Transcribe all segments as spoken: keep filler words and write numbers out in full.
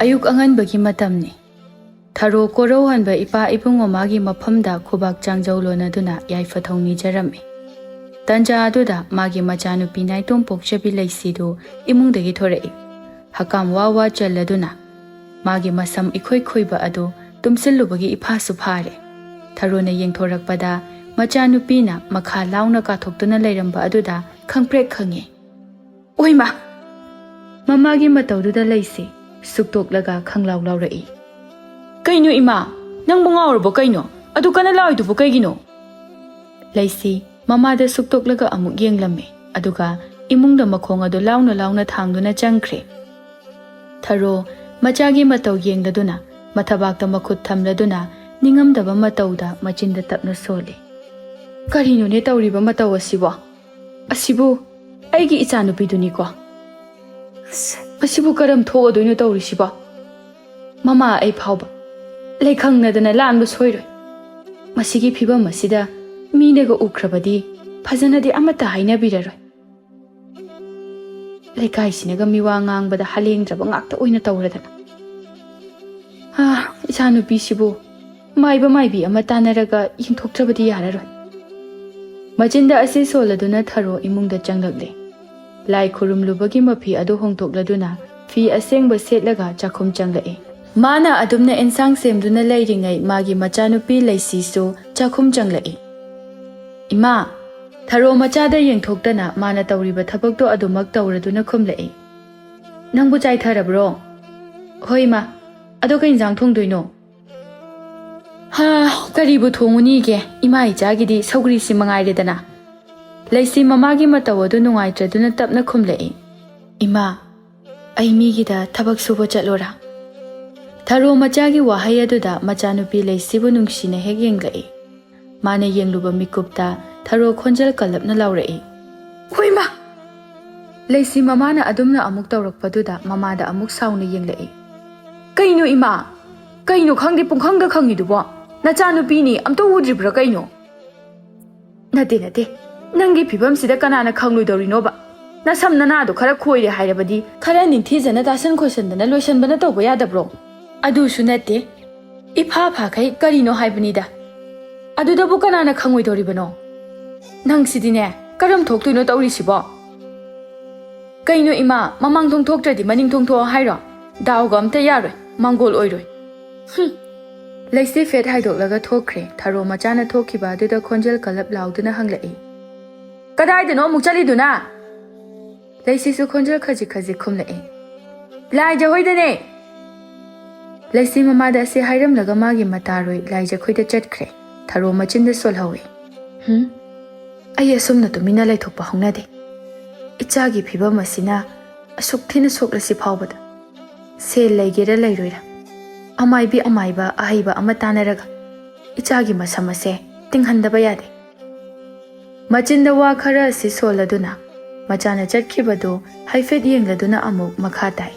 ꯑꯌꯨꯛ ꯑꯉꯟꯕꯒꯤ ꯃꯇꯝꯅꯤ꯫ ꯊꯔꯣ ꯀꯣꯔꯧꯍꯟꯕ ꯏꯄꯥ ꯏꯕꯨꯡ ꯃꯃꯥꯒꯤ ꯃꯐꯝꯗ ꯈꯨꯕꯥꯛ ꯆꯥꯡꯖꯧ ꯂꯣꯟꯅꯗꯨꯅ ꯌꯥꯏꯐ ꯊꯧꯅꯤꯖꯔꯝꯃꯤ꯫ ꯇꯟꯖꯥ ꯑꯗꯨꯗ ꯃꯥꯒꯤ ꯃꯆꯥꯅꯨꯄꯤ ꯅꯥꯏꯇꯣꯝ ꯄꯣꯛꯆꯕꯤ ꯂꯩꯁꯤꯗꯨ ꯏꯃꯨꯡꯗꯒꯤ ꯊꯣꯔꯛꯏ꯫ ꯍꯀꯥꯝ ꯋꯥ ꯋꯥ ꯆꯜꯂꯗꯨꯅ ꯃꯥꯒꯤ ꯃꯁꯝ ꯏꯈꯣꯏ ꯈꯣꯏꯕ ꯑꯗꯨ ꯇꯨꯝꯁꯤꯜꯂꯨꯕꯒꯤ ꯏꯐꯥꯁꯨ ꯐꯥꯔꯦ꯫ ꯊꯔꯣꯅ ꯌꯦꯡꯊꯣꯔꯛꯄꯗ ꯃꯆꯥꯅꯨꯄꯤꯅ ꯃꯈꯥ ꯂꯥꯎꯅ ꯀꯥꯊꯣꯛꯇꯨꯅ ꯂꯩꯔꯝꯕ ꯑꯗꯨꯗ ꯈꯪꯄ꯭ꯔꯦꯛ ꯈꯪꯉꯤ꯫ ꯑꯣꯏꯃꯥ! ꯃꯃꯥꯒꯤ ꯃꯇꯧꯗꯨꯗ ꯂꯩꯁꯤ ꯁꯨꯛꯇꯣꯛꯂꯒ ꯈꯪꯂꯥꯎ ꯂꯥꯎꯔꯛꯏ꯫ "ꯀꯩꯅꯣ ꯏꯃꯥ? ꯅꯪꯕꯨ ꯉꯥꯎꯔꯕꯣ ꯀꯩꯅꯣ? ꯑꯗꯨ ꯀꯟꯅ ꯂꯥꯎꯔꯤꯗꯨꯕꯨ ꯀꯩꯒꯤꯅꯣ?" ꯂꯩꯁꯤ ꯃꯃꯥꯗ ꯁꯨꯛꯇꯣꯛꯂꯒ ꯑꯃꯨꯛ ꯌꯦꯡꯂꯝꯃꯤ꯫ ꯑꯗꯨꯒ ꯏꯃꯨꯡꯗ ꯃꯈꯣꯡ ꯑꯗꯨ ꯂꯥꯎꯅ ꯂꯥꯎꯅ ꯊꯥꯡꯗꯨꯅ ꯆꯪꯈ꯭ꯔꯦ꯫ ꯊꯔꯣ ꯃꯆꯥꯒꯤ ꯃꯇꯧ ꯌꯦꯡꯂꯗꯨꯅ ꯃꯊꯕꯥꯛꯇ ꯃꯈꯨꯠ ꯊꯝꯂꯗꯨꯅ ꯅꯤꯡꯉꯝꯗꯕ ꯃꯇꯧꯗ ꯃꯆꯤꯟꯗ ꯇꯞꯅ ꯁꯣꯜꯂꯤ꯫ "ꯀꯔꯤꯅꯣꯅꯦ ꯇꯧꯔꯤꯕ ꯃꯇꯧ ꯑꯁꯤꯕꯣ? ꯑꯁꯤꯕꯨ ꯑꯩꯒꯤ ꯏꯆꯥꯅꯨꯄꯤꯗꯨꯅꯤꯀꯣ꯫ ꯑꯁ, ꯃꯁꯤꯕꯨ ꯀꯔꯝ ꯊꯣꯛꯑꯗꯣꯏꯅꯣ ꯇꯧꯔꯤꯁꯤꯕꯣ? ꯃꯃꯥ ꯑꯩ ꯐꯥꯎꯕ ꯂꯩꯈꯪꯅꯗꯅ ꯂꯥꯟꯕ ꯁꯣꯏꯔꯣꯏ꯫ ꯃꯁꯤꯒꯤ ꯐꯤꯕꯝ ꯑꯁꯤꯗ ꯃꯤꯅꯒ ꯎꯈ꯭ꯔꯕꯗꯤ ꯐꯖꯅꯗꯤ ꯑꯃꯠꯇ ꯍꯥꯏꯅꯕꯤꯔꯔꯣꯏ꯫ ꯂꯩꯀꯥꯏꯁꯤꯅꯒ ꯃꯤꯋꯥ ꯉꯥꯡꯕꯗ ꯍꯂꯦꯡꯗ꯭ꯔꯕ ꯉꯥꯛꯇ ꯑꯣꯏꯅ ꯇꯧꯔꯗꯅ꯫ ꯑꯥ, ꯏꯆꯥꯅꯨꯄꯤꯁꯤꯕꯨ ꯃꯥꯏꯕ ꯃꯥꯏꯕꯤ ꯑꯃ ꯇꯥꯟꯅꯔꯒ ꯌꯦꯡꯊꯣꯛꯇ꯭ꯔꯕꯗꯤ ꯌꯥꯔꯔꯣꯏ꯫" ꯃꯆꯤꯟꯗ ꯑꯁꯤ ꯁꯣꯜꯂꯗꯨꯅ ꯊꯔꯣ ꯏꯃꯨꯡꯗ ꯆꯪꯂꯛꯂꯦ꯫ ꯂꯥꯏ ꯈꯨꯔꯨꯝꯂꯨꯕꯒꯤ ꯃꯐꯤ ꯑꯗꯨ ꯍꯣꯡꯗꯣꯛꯂꯗꯨꯅ ꯐꯤ ꯑꯁꯦꯡꯕ ꯁꯦꯠꯂꯒ ꯆꯥꯛꯈꯨꯝ ꯆꯪꯂꯛꯏ꯫ ꯃꯥꯅ ꯑꯗꯨꯝꯅ ꯑꯦꯟꯁꯥꯡ ꯁꯦꯝꯗꯨꯅ ꯂꯩꯔꯤꯉꯩ ꯃꯥꯒꯤ ꯃꯆꯥꯅꯨꯄꯤ ꯂꯩꯁꯤꯁꯨ ꯆꯥꯛꯈꯨꯝ ꯆꯪꯂꯛꯏ꯫ "ꯏꯃꯥ!" ꯊꯔꯣ ꯃꯆꯥꯗ ꯌꯦꯡꯊꯣꯛꯇꯅ ꯃꯥꯅ ꯇꯧꯔꯤꯕ ꯊꯕꯛꯇꯣ ꯑꯗꯨꯃꯛ ꯇꯧꯔꯗꯨꯅ ꯈꯨꯝꯂꯛꯏ꯫ "ꯅꯪꯕꯨ ꯆꯥꯏꯊꯔꯕ꯭ꯔꯣ?" "ꯍꯣꯏ ꯏꯃꯥ꯫ ꯑꯗꯣ ꯀꯩ ꯏꯟꯁꯥꯡ ꯊꯣꯡꯗꯣꯏꯅꯣ?" "ꯍꯥ, ꯀꯔꯤꯕꯨ ꯊꯣꯡꯉꯨꯅꯤꯒꯦ? ꯏꯃꯥ ꯏꯆꯥꯒꯤꯗꯤ ꯁꯧꯒ꯭ꯔꯤꯁꯤ ꯃꯉꯥꯏꯔꯦꯗꯅ꯫" ꯂꯩꯁꯤ ꯃꯃꯥꯒꯤ ꯃꯇꯧ ꯑꯗꯨ ꯅꯨꯡꯉꯥꯏꯇ꯭ꯔꯗꯨꯅ ꯇꯞꯅ ꯈꯨꯝꯂꯛꯏ꯫ "ꯏꯃꯥ, ꯑꯩ ꯃꯤꯒꯤꯗ ꯊꯕꯛ ꯁꯨꯕ ꯆꯠꯂꯣꯔꯥ?" ꯊꯔꯣ ꯃꯆꯥꯒꯤ ꯋꯥꯍꯩ ꯑꯗꯨꯗ ꯃꯆꯥꯅꯨꯄꯤ ꯂꯩꯁꯤꯕꯨ ꯅꯨꯡꯁꯤꯅ ꯍꯦꯛ ꯌꯦꯡꯂꯛꯏ꯫ ꯃꯥꯅ ꯌꯦꯡꯂꯨꯕ ꯃꯤꯀꯨꯞꯇ ꯊꯔꯣ ꯈꯣꯟꯖꯦꯜ ꯀꯜꯂꯞꯅ ꯂꯥꯎꯔꯛꯏ꯫ "ꯍꯨꯏꯃꯥ!" ꯂꯩꯁꯤ ꯃꯃꯥꯅ ꯑꯗꯨꯝꯅ ꯑꯃꯨꯛ ꯇꯧꯔꯛꯄꯗꯨꯗ ꯃꯃꯥꯗ ꯑꯃꯨꯛ ꯁꯥꯎꯅ ꯌꯦꯡꯂꯛꯏ꯫ "ꯀꯩꯅꯣ ꯏꯃꯥ? ꯀꯩꯅꯣ ꯈꯪꯗꯦ ꯄꯨꯡꯈꯪꯗ ꯈꯪꯉꯤꯗꯨꯕꯣ? ꯅꯆꯥꯅꯨꯄꯤꯅꯤ, ꯑꯝꯇ ꯎꯗ꯭ꯔꯤꯕ꯭ꯔꯥ ꯀꯩꯅꯣ?" "ꯅꯠꯇꯦ, ꯅꯠꯇꯦ꯫ ꯅꯪꯒꯤ ꯐꯤꯕꯝꯁꯤꯗ ꯀꯅꯥꯅ ꯈꯪꯂꯣꯏꯗꯧꯔꯤꯅꯣꯕ? ꯅꯁꯝ ꯅꯅꯥꯗꯣ ꯈꯔ ꯈꯣꯏꯔꯦ ꯍꯥꯏꯔꯕꯗꯤ ꯈꯔ ꯅꯤꯡꯊꯤꯖꯅ ꯇꯥꯁꯟ ꯈꯣꯏꯁꯟꯗꯅ ꯂꯣꯏꯁꯟꯕꯅ ꯇꯧꯕ ꯌꯥꯗꯕ꯭ꯔꯣ? ꯑꯗꯨꯁꯨ ꯅꯠꯇꯦ, ꯏꯐꯥ ꯐꯥꯈꯩ ꯀꯔꯤꯅꯣ ꯍꯥꯏꯕꯅꯤꯗ꯫ ꯑꯗꯨꯗꯕꯨ ꯀꯅꯥꯅ ꯈꯪꯉꯣꯏꯗꯧꯔꯤꯕꯅꯣ? ꯅꯪꯁꯤꯗꯤꯅꯦ, ꯀꯔꯝ ꯊꯣꯛꯇꯣꯏꯅꯣ ꯇꯧꯔꯤꯁꯤꯕꯣ? ꯀꯩꯅꯣ ꯏꯃꯥ, ꯃꯃꯥꯡ ꯊꯣꯡ ꯊꯣꯛꯇ꯭ꯔꯗꯤ ꯃꯅꯤꯡ ꯊꯣꯡ ꯊꯣꯛꯑꯣ ꯍꯥꯏꯔꯣ? ꯗꯥꯎꯒ ꯑꯝꯇ ꯌꯥꯔꯣꯏ, ꯃꯥꯡꯒꯣꯜ ꯑꯣꯏꯔꯣꯏ꯫ ꯍꯨꯝ꯫ ꯂꯩꯁꯤ ꯐꯦꯠ ꯍꯥꯏꯗꯣꯛꯂꯒ ꯊꯣꯛꯈ꯭ꯔꯦ꯫ ꯊꯔꯣ ꯃꯆꯥꯅ ꯊꯣꯛꯈꯤꯕ ꯑꯗꯨꯗ ꯈꯣꯟꯖꯦꯜ ꯀꯜꯂꯞ ꯂꯥꯎꯗꯨꯅ ꯍꯪꯂꯛꯏ, "ꯀꯗꯥꯏꯗꯅꯣ ꯑꯃꯨꯛ ꯆꯠꯂꯤꯗꯨꯅ?" ꯂꯩꯁꯤꯁꯨ ꯈꯣꯟꯖꯦꯜ ꯈꯖꯤꯛ ꯈꯖꯤꯛ ꯈꯨꯝꯂꯛꯏ, "ꯂꯥꯏꯖ ꯍꯣꯏꯗꯅꯦ!" ꯂꯩꯁꯤ ꯃꯃꯥꯗ ꯑꯁꯤ ꯍꯥꯏꯔꯝꯂꯒ ꯃꯥꯒꯤ ꯃꯇꯥꯔꯣꯏ ꯂꯥꯏꯖ ꯈꯣꯏꯗ ꯆꯠꯈ꯭ꯔꯦ꯫ ꯊꯔꯣ ꯃꯆꯤꯟꯗ ꯁꯣꯜꯍꯧꯏ꯫ "ꯍꯨꯝ? ꯑꯩ ꯑꯁꯨꯝꯅ ꯇꯨꯃꯤꯟꯅ ꯂꯩꯊꯣꯛꯄ ꯍꯧꯅꯗꯦ꯫ ꯏꯆꯥꯒꯤ ꯐꯤꯕꯝ ꯑꯁꯤꯅ ꯑꯁꯨꯛ ꯊꯤꯅ ꯁꯣꯛꯂꯁꯤ ꯐꯥꯎꯕꯗ꯫ ꯁꯦꯜ ꯂꯩꯒꯦꯔꯥ ꯂꯩꯔꯣꯏꯔꯥ, ꯑꯃꯥꯏꯕꯤ ꯑꯃꯥꯏꯕ ꯑꯍꯩꯕ ꯑꯃ ꯇꯥꯟꯅꯔꯒ ꯏꯆꯥꯒꯤ ꯃꯁꯝ ꯑꯁꯦ ꯇꯤꯡꯍꯟꯗꯕ ꯌꯥꯗꯦ꯫" ꯃꯆꯤꯟꯗ ꯋꯥ ꯈꯔ ꯑꯁꯤ ꯁꯣꯜꯂꯗꯨꯅ ꯃꯆꯥꯅ ꯆꯠꯈꯤꯕꯗꯨ ꯍꯥꯏꯐꯦꯠ ꯌꯦꯡꯂꯗꯨꯅ ꯑꯃꯨꯛ ꯃꯈꯥ ꯇꯥꯏ,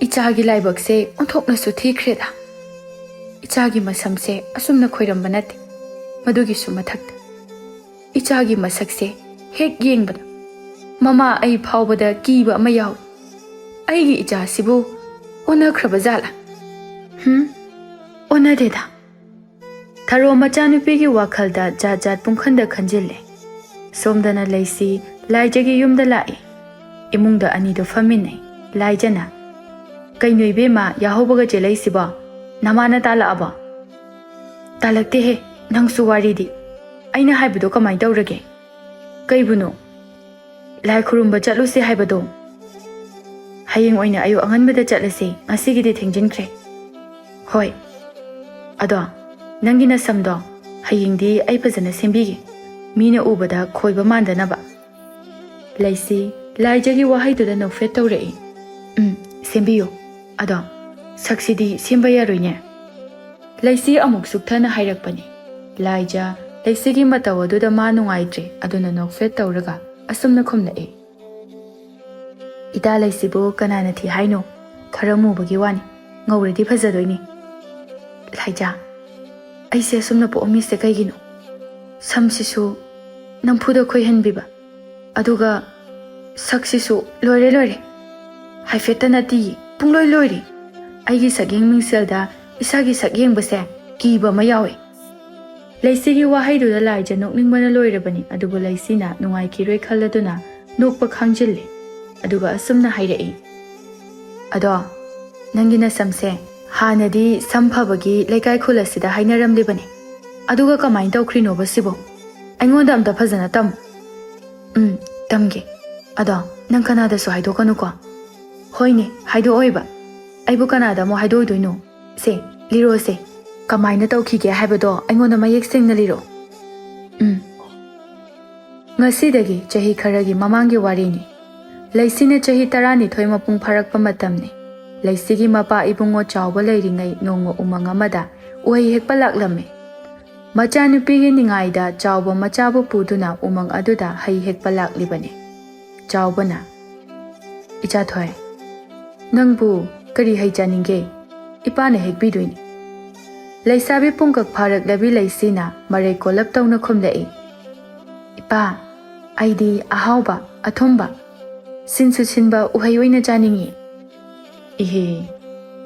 "ꯏꯆꯥꯒꯤ ꯂꯥꯏꯕꯛꯁꯦ ꯑꯣꯟꯊꯣꯛꯅꯁꯨ ꯊꯤꯈ꯭ꯔꯦꯗ꯫ ꯏꯆꯥꯒꯤ ꯃꯁꯝꯁꯦ ꯑꯁꯨꯝꯅ ꯈꯣꯏꯔꯝꯕ ꯅꯠꯇꯦ, ꯃꯗꯨꯒꯤꯁꯨ ꯃꯊꯛꯇ ꯏꯆꯥꯒꯤ ꯃꯁꯛꯁꯦ ꯍꯦꯛ ꯌꯦꯡꯕꯗ ꯃꯃꯥ ꯑꯩ ꯐꯥꯎꯕꯗ ꯀꯤꯕ ꯑꯃ ꯌꯥꯎꯏ꯫ ꯑꯩꯒꯤ ꯏꯆꯥꯁꯤꯕꯨ ꯑꯣꯟꯅꯈ꯭ꯔꯕ ꯖꯥꯠꯂꯥ? ꯍꯨꯝ? ꯑꯣꯟꯅꯗꯦꯗ꯫" ꯊꯔꯣ ꯃꯆꯥꯅꯨꯄꯤꯒꯤ ꯋꯥꯈꯜꯗ ꯖꯥꯠ ꯖꯥꯠ ꯄꯨꯡꯈꯟꯗ ꯈꯟꯖꯤꯜꯂꯦ꯫ ꯁꯣꯝꯗꯅ ꯂꯩꯁꯤ ꯂꯥꯏꯖꯒꯤ ꯌꯨꯝꯗ ꯂꯥꯛꯏ꯫ ꯏꯃꯨꯡꯗ ꯑꯅꯤꯗꯣ ꯐꯝꯃꯤꯟꯅꯩ꯫ ꯂꯥꯏꯖꯅ, "ꯀꯩꯅꯣ ꯏꯕꯦꯝꯃ, ꯌꯥꯍꯧꯕꯒ ꯆꯦꯜꯂꯛꯏꯁꯤꯕꯣ? ꯅꯃꯥꯅ ꯇꯥꯜꯂꯛꯑꯕꯣ?" "ꯇꯥꯜꯂꯛꯇꯦꯍꯦ, ꯅꯪꯁꯨ ꯋꯥꯔꯤꯗꯤ꯫ ꯑꯩꯅ ꯍꯥꯏꯕꯗꯣ ꯀꯃꯥꯏ ꯇꯧꯔꯒꯦ?" "ꯀꯩꯕꯨꯅꯣ?" "ꯂꯥꯏ ꯈꯨꯔꯨꯝꯕ ꯆꯠꯂꯨꯁꯦ ꯍꯥꯏꯕꯗꯣ꯫" "ꯍꯌꯦꯡ ꯑꯣꯏꯅ ꯑꯌꯨꯛ ꯑꯉꯟꯕꯗ ꯆꯠꯂꯁꯦ, ꯉꯁꯤꯒꯤꯗꯤ ꯊꯦꯡꯖꯤꯟꯈ꯭ꯔꯦ꯫" "ꯍꯣꯏ꯫ ꯑꯗꯣ ꯅꯪꯒꯤ ꯅꯁꯝꯗꯣ ꯍꯌꯦꯡꯗꯤ ꯑꯩ ꯐꯖꯅ ꯁꯦꯝꯕꯤꯒꯦ, ꯃꯤꯅ ꯎꯕꯗ ꯈꯣꯏꯕ ꯃꯥꯟꯗꯅꯕ꯫" ꯂꯩꯁꯤ ꯂꯥꯏꯖꯒꯤ ꯋꯥꯍꯩꯗꯨꯗ ꯅꯣꯛꯐꯦꯠ ꯇꯧꯔꯛꯏ꯫ "ꯎꯝ, ꯁꯦꯝꯕꯤꯌꯨ꯫ ꯑꯗꯣ ꯁꯛꯁꯤꯗꯤ ꯁꯦꯝꯕ ꯌꯥꯔꯣꯏꯅꯦ?" ꯂꯩꯁꯤ ꯑꯃꯨꯛ ꯁꯨꯛꯊꯅ ꯍꯥꯏꯔꯛꯄꯅꯤ꯫ ꯂꯥꯏꯖ ꯂꯩꯁꯤꯒꯤ ꯃꯇꯧ ꯑꯗꯨꯗ ꯃꯥ ꯅꯨꯡꯉꯥꯏꯇ꯭ꯔꯦ, ꯑꯗꯨꯅ ꯅꯣꯛꯐꯦꯠ ꯇꯧꯔꯒ ꯑꯁꯨꯝꯅ ꯈꯨꯝꯂꯛꯏ, "ꯏꯇꯥ ꯂꯩꯁꯤꯕꯨ ꯀꯅꯥꯅ ꯊꯤ ꯍꯥꯏꯅꯣ? ꯈꯔ ꯃꯨꯕꯒꯤ ꯋꯥꯅꯤ, ꯉꯧꯔꯗꯤ ꯐꯖꯗꯣꯏꯅꯤ꯫" "ꯂꯥꯏꯖ, ꯑꯩꯁꯦ ꯑꯁꯨꯝꯅ ꯄꯣꯛꯑꯝꯃꯤꯁꯦ ꯀꯩꯒꯤꯅꯣ? ꯁꯝꯁꯤꯁꯨ ꯅꯝꯐꯨꯗ ꯈꯣꯏꯍꯟꯕꯤꯕ, ꯑꯗꯨꯒ ꯁꯛꯁꯤꯁꯨ ꯂꯣꯏꯔꯦ ꯂꯣꯏꯔꯦ꯫ ꯍꯥꯏꯐꯦꯠꯇ ꯅꯠꯇꯤꯌꯦ, ꯄꯨꯡꯂꯣꯏ ꯂꯣꯏꯔꯦ꯫ ꯑꯩꯒꯤ ꯁꯛꯌꯦꯡ ꯃꯤꯡꯁꯦꯜꯗ ꯏꯁꯥꯒꯤ ꯁꯛ ꯌꯦꯡꯕꯁꯦ ꯀꯤꯕ ꯑꯃ ꯌꯥꯎꯋꯦ꯫ ꯂꯩꯁꯤꯒꯤ ꯋꯥꯍꯩꯗꯨꯗ ꯂꯥꯏꯖ ꯅꯣꯛꯅꯤꯡꯕꯅ ꯂꯣꯏꯔꯕꯅꯤ, ꯑꯗꯨꯕꯨ ꯂꯩꯁꯤꯅ ꯅꯨꯡꯉꯥꯏꯈꯤꯔꯣꯏ ꯈꯜꯂꯗꯨꯅ ꯅꯣꯛꯄ ꯈꯥꯡꯖꯤꯜꯂꯦ꯫ ꯑꯗꯨꯒ ꯑꯁꯨꯝꯅ ꯍꯥꯏꯔꯛꯏ, "ꯑꯗꯣ ꯅꯪꯒꯤ ꯅꯁꯝꯁꯦ ꯍꯥꯟꯅꯗꯤ ꯁꯝ ꯐꯕꯒꯤ ꯂꯩꯀꯥꯏ ꯈꯨꯜ ꯑꯁꯤꯗ ꯍꯥꯏꯅꯔꯝꯂꯤꯕꯅꯤ, ꯑꯗꯨꯒ ꯀꯃꯥꯏꯅ ꯇꯧꯈ꯭ꯔꯤꯅꯣꯕ ꯁꯤꯕꯣ? ꯑꯩꯉꯣꯟꯗ ꯑꯝꯇ ꯐꯖꯅ ꯇꯝꯃꯨ꯫" "ꯎꯝ, ꯇꯝꯒꯦ꯫ ꯑꯗꯣ ꯅꯪ ꯀꯅꯥꯗꯁꯨ ꯍꯥꯏꯗꯣꯛꯀꯅꯨꯀꯣ꯫" "ꯍꯣꯏꯅꯦ, ꯍꯥꯏꯗꯣꯛꯑꯣꯏꯕ꯫ ꯑꯩꯕꯨ ꯀꯅꯥꯗ ꯑꯃꯨꯛ ꯍꯥꯏꯗꯣꯛꯑꯣꯏꯗꯣꯏꯅꯣ? ꯁꯦ, ꯂꯤꯔꯣꯁꯦ꯫ ꯀꯃꯥꯏꯅ ꯇꯧꯈꯤꯒꯦ ꯍꯥꯏꯕꯗꯣ ꯑꯩꯉꯣꯟꯗ ꯃꯌꯦꯛ ꯁꯦꯡꯅ ꯂꯤꯔꯣ꯫" "ꯎꯝ꯫ ꯉꯁꯤꯗꯒꯤ ꯆꯍꯤ ꯈꯔꯒꯤ ꯃꯃꯥꯡꯒꯤ ꯋꯥꯔꯤꯅꯤ꯫ ꯂꯩꯁꯤꯅ ꯆꯍꯤ ꯇꯔꯥꯅꯤꯊꯣꯏ ꯃꯄꯨꯡ ꯐꯥꯔꯛꯄ ꯃꯇꯝꯅꯤ꯫ ꯂꯩꯁꯤꯒꯤ ꯃꯄꯥ ꯏꯕꯨꯡꯉꯣ ꯆꯥꯎꯕ ꯂꯩꯔꯤꯉꯩ ꯅꯣꯡꯃ ꯎꯃꯪ ꯑꯃꯗ ꯎꯍꯩ ꯍꯦꯛꯄ ꯂꯥꯛꯂꯝꯃꯤ꯫ ꯃꯆꯥꯅꯨꯄꯤꯒꯤ ꯅꯤꯡꯉꯥꯏꯗ ꯆꯥꯎꯕ ꯃꯆꯥꯕꯨ ꯄꯨꯗꯨꯅ ꯎꯃꯪ ꯑꯗꯨꯗ ꯍꯩ ꯍꯦꯛꯄ ꯂꯥꯛꯂꯤꯕꯅꯤ꯫" ꯆꯥꯎꯕꯅ, "ꯏꯆꯥꯊꯣꯏ, ꯅꯪꯕꯨ ꯀꯔꯤ ꯍꯩ ꯆꯥꯅꯤꯡꯒꯦ? ꯏꯄꯥꯅ ꯍꯦꯛꯄꯤꯗꯣꯏꯅꯤ꯫" ꯂꯩꯁꯥꯕꯤ ꯄꯨꯡꯀꯛ ꯐꯥꯔꯛꯂꯕꯤ ꯂꯩꯁꯤꯅ ꯃꯔꯩ ꯀꯣꯜꯂꯞ ꯇꯧꯅ ꯈꯨꯝꯂꯛꯏ, "ꯏꯄꯥ, ꯑꯩꯗꯤ ꯑꯍꯥꯎꯕ, ꯑꯊꯨꯝꯕ, ꯁꯤꯟꯁꯨ ꯁꯤꯟꯕ ꯎꯍꯩ ꯑꯣꯏꯅ ꯆꯥꯅꯤꯡꯏ꯫" "ꯏꯍꯦ,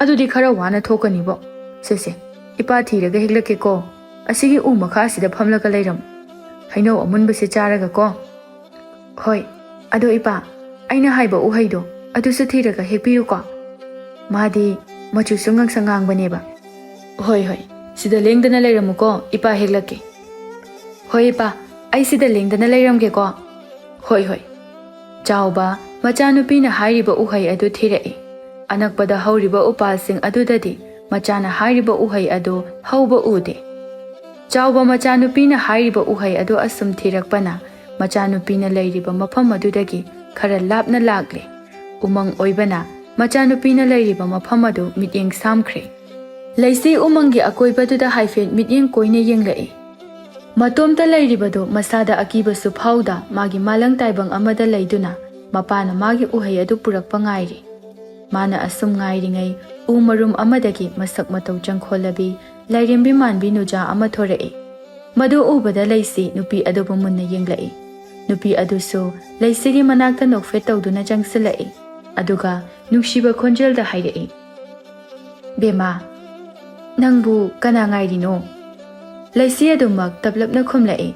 ꯑꯗꯨꯗꯤ ꯈꯔ ꯋꯥꯅ ꯊꯣꯛꯀꯅꯤꯕꯣ꯫ ꯁꯦ ꯁꯦ, ꯏꯄꯥ ꯊꯤꯔꯒ ꯍꯦꯛꯂꯛꯀꯦꯀꯣ꯫ ꯑꯁꯤꯒꯤ ꯎ ꯃꯈꯥ ꯑꯁꯤꯗ ꯐꯝꯂꯒ ꯂꯩꯔꯝꯃꯨ꯫ ꯍꯩꯅꯧ ꯑꯃꯨꯟꯕꯁꯦ ꯆꯥꯔꯒꯀꯣ꯫" "ꯍꯣꯏ, ꯑꯗꯣ ꯏꯄꯥ, ꯑꯩꯅ ꯍꯥꯏꯕ ꯎꯍꯩꯗꯣ ꯑꯗꯨꯁꯨ ꯊꯤꯔꯒ ꯍꯦꯛꯄꯤꯌꯨꯀꯣ꯫ ꯃꯥꯗꯤ ꯃꯆꯨꯁꯨ ꯉꯥꯡꯁꯪ ꯉꯥꯡꯕꯅꯦꯕ꯫" "ꯍꯣꯏ ꯍꯣꯏ, ꯁꯤꯗ ꯂꯦꯡꯗꯅ ꯂꯩꯔꯝꯃꯨꯀꯣ, ꯏꯄꯥ ꯍꯦꯛꯂꯛꯀꯦ꯫" "ꯍꯣꯏ ꯏꯄꯥ, ꯑꯩ ꯁꯤꯗ ꯂꯦꯡꯗꯅ ꯂꯩꯔꯝꯒꯦꯀꯣ꯫" "ꯍꯣꯏ ꯍꯣꯏ꯫" ꯆꯥꯎꯕ ꯃꯆꯥꯅꯨꯄꯤꯅ ꯍꯥꯏꯔꯤꯕ ꯎꯍꯩ ꯑꯗꯨ ꯊꯤꯔꯛꯏ꯫ ꯑꯅꯛꯄꯗ ꯍꯧꯔꯤꯕ ꯎꯄꯥꯜꯁꯤꯡ ꯑꯗꯨꯗꯗꯤ ꯃꯆꯥꯅ ꯍꯥꯏꯔꯤꯕ ꯎꯍꯩ ꯑꯗꯨ ꯍꯧꯕ ꯎꯗꯦ꯫ ꯆꯥꯎꯕ ꯃꯆꯥꯅꯨꯄꯤꯅ ꯍꯥꯏꯔꯤꯕ ꯎꯍꯩ ꯑꯗꯨ ꯑꯁꯨꯝ ꯊꯤꯔꯛꯄꯅ ꯃꯆꯥꯅꯨꯄꯤꯅ ꯂꯩꯔꯤꯕ ꯃꯐꯝ ꯑꯗꯨꯗꯒꯤ ꯈꯔ ꯂꯥꯞꯅ ꯂꯥꯛꯂꯦ꯫ ꯎꯃꯪ ꯑꯣꯏꯕꯅ ꯃꯆꯥꯅꯨꯄꯤꯅ ꯂꯩꯔꯤꯕ ꯃꯐꯝ ꯑꯗꯨ ꯃꯤꯠꯌꯦꯡ ꯁꯥꯝꯈ꯭ꯔꯦ꯫ ꯂꯩꯁꯤ ꯎꯃꯪꯒꯤ ꯑꯀꯣꯏꯕꯗꯨꯗ ꯍꯥꯏꯐꯦꯠ ꯃꯤꯠꯌꯦꯡ ꯀꯣꯏꯅ ꯌꯦꯡꯂꯛꯏ꯫ ꯃꯇꯣꯝꯇ ꯂꯩꯔꯤꯕꯗꯨ ꯃꯁꯥꯗ ꯑꯀꯤꯕꯁꯨ ꯐꯥꯎꯗ ꯃꯥꯒꯤ ꯃꯥꯂꯪ ꯇꯥꯏꯕꯪ ꯑꯃꯗ ꯂꯩꯗꯨꯅ ꯃꯄꯥꯅ ꯃꯥꯒꯤ ꯎꯍꯩ ꯑꯗꯨ ꯄꯨꯔꯛꯄ ꯉꯥꯏꯔꯤ꯫ ꯃꯥꯅ ꯑꯁꯨꯝ ꯉꯥꯏꯔꯤꯉꯩ ꯎ ꯃꯔꯨꯝ ꯑꯃꯗꯒꯤ ꯃꯁꯛ ꯃꯇꯧ ꯆꯪꯈꯣꯜꯂꯕꯤ ꯂꯥꯏꯔꯦꯝꯕꯤ ꯃꯥꯟꯕꯤ ꯅꯨꯖꯥ ꯑꯃ ꯊꯣꯔꯛꯏ꯫ ꯃꯗꯨ ꯎꯕꯗ ꯂꯩꯁꯤ ꯅꯨꯄꯤ ꯑꯗꯨꯕꯨ ꯃꯨꯟꯅ ꯌꯦꯡꯂꯛꯏ꯫ ꯅꯨꯄꯤ ꯑꯗꯨꯁꯨ ꯂꯩꯁꯤꯒꯤ ꯃꯅꯥꯛꯇ ꯅꯣꯛꯐꯦꯠ ꯇꯧꯗꯨꯅ ꯆꯪꯁꯤꯜꯂꯛꯏ꯫ ꯑꯗꯨꯒ ꯅꯨꯡꯁꯤꯕ ꯈꯣꯟꯖꯦꯜꯗ ꯍꯥꯏꯔꯛꯏ, "ꯕꯦꯝꯃ, ꯅꯪꯕꯨ ꯀꯅꯥ ꯉꯥꯏꯔꯤꯅꯣ?" ꯂꯩꯁꯤ ꯑꯗꯨꯃꯛ ꯇꯞꯂꯞꯅ ꯈꯨꯝꯂꯛꯏ,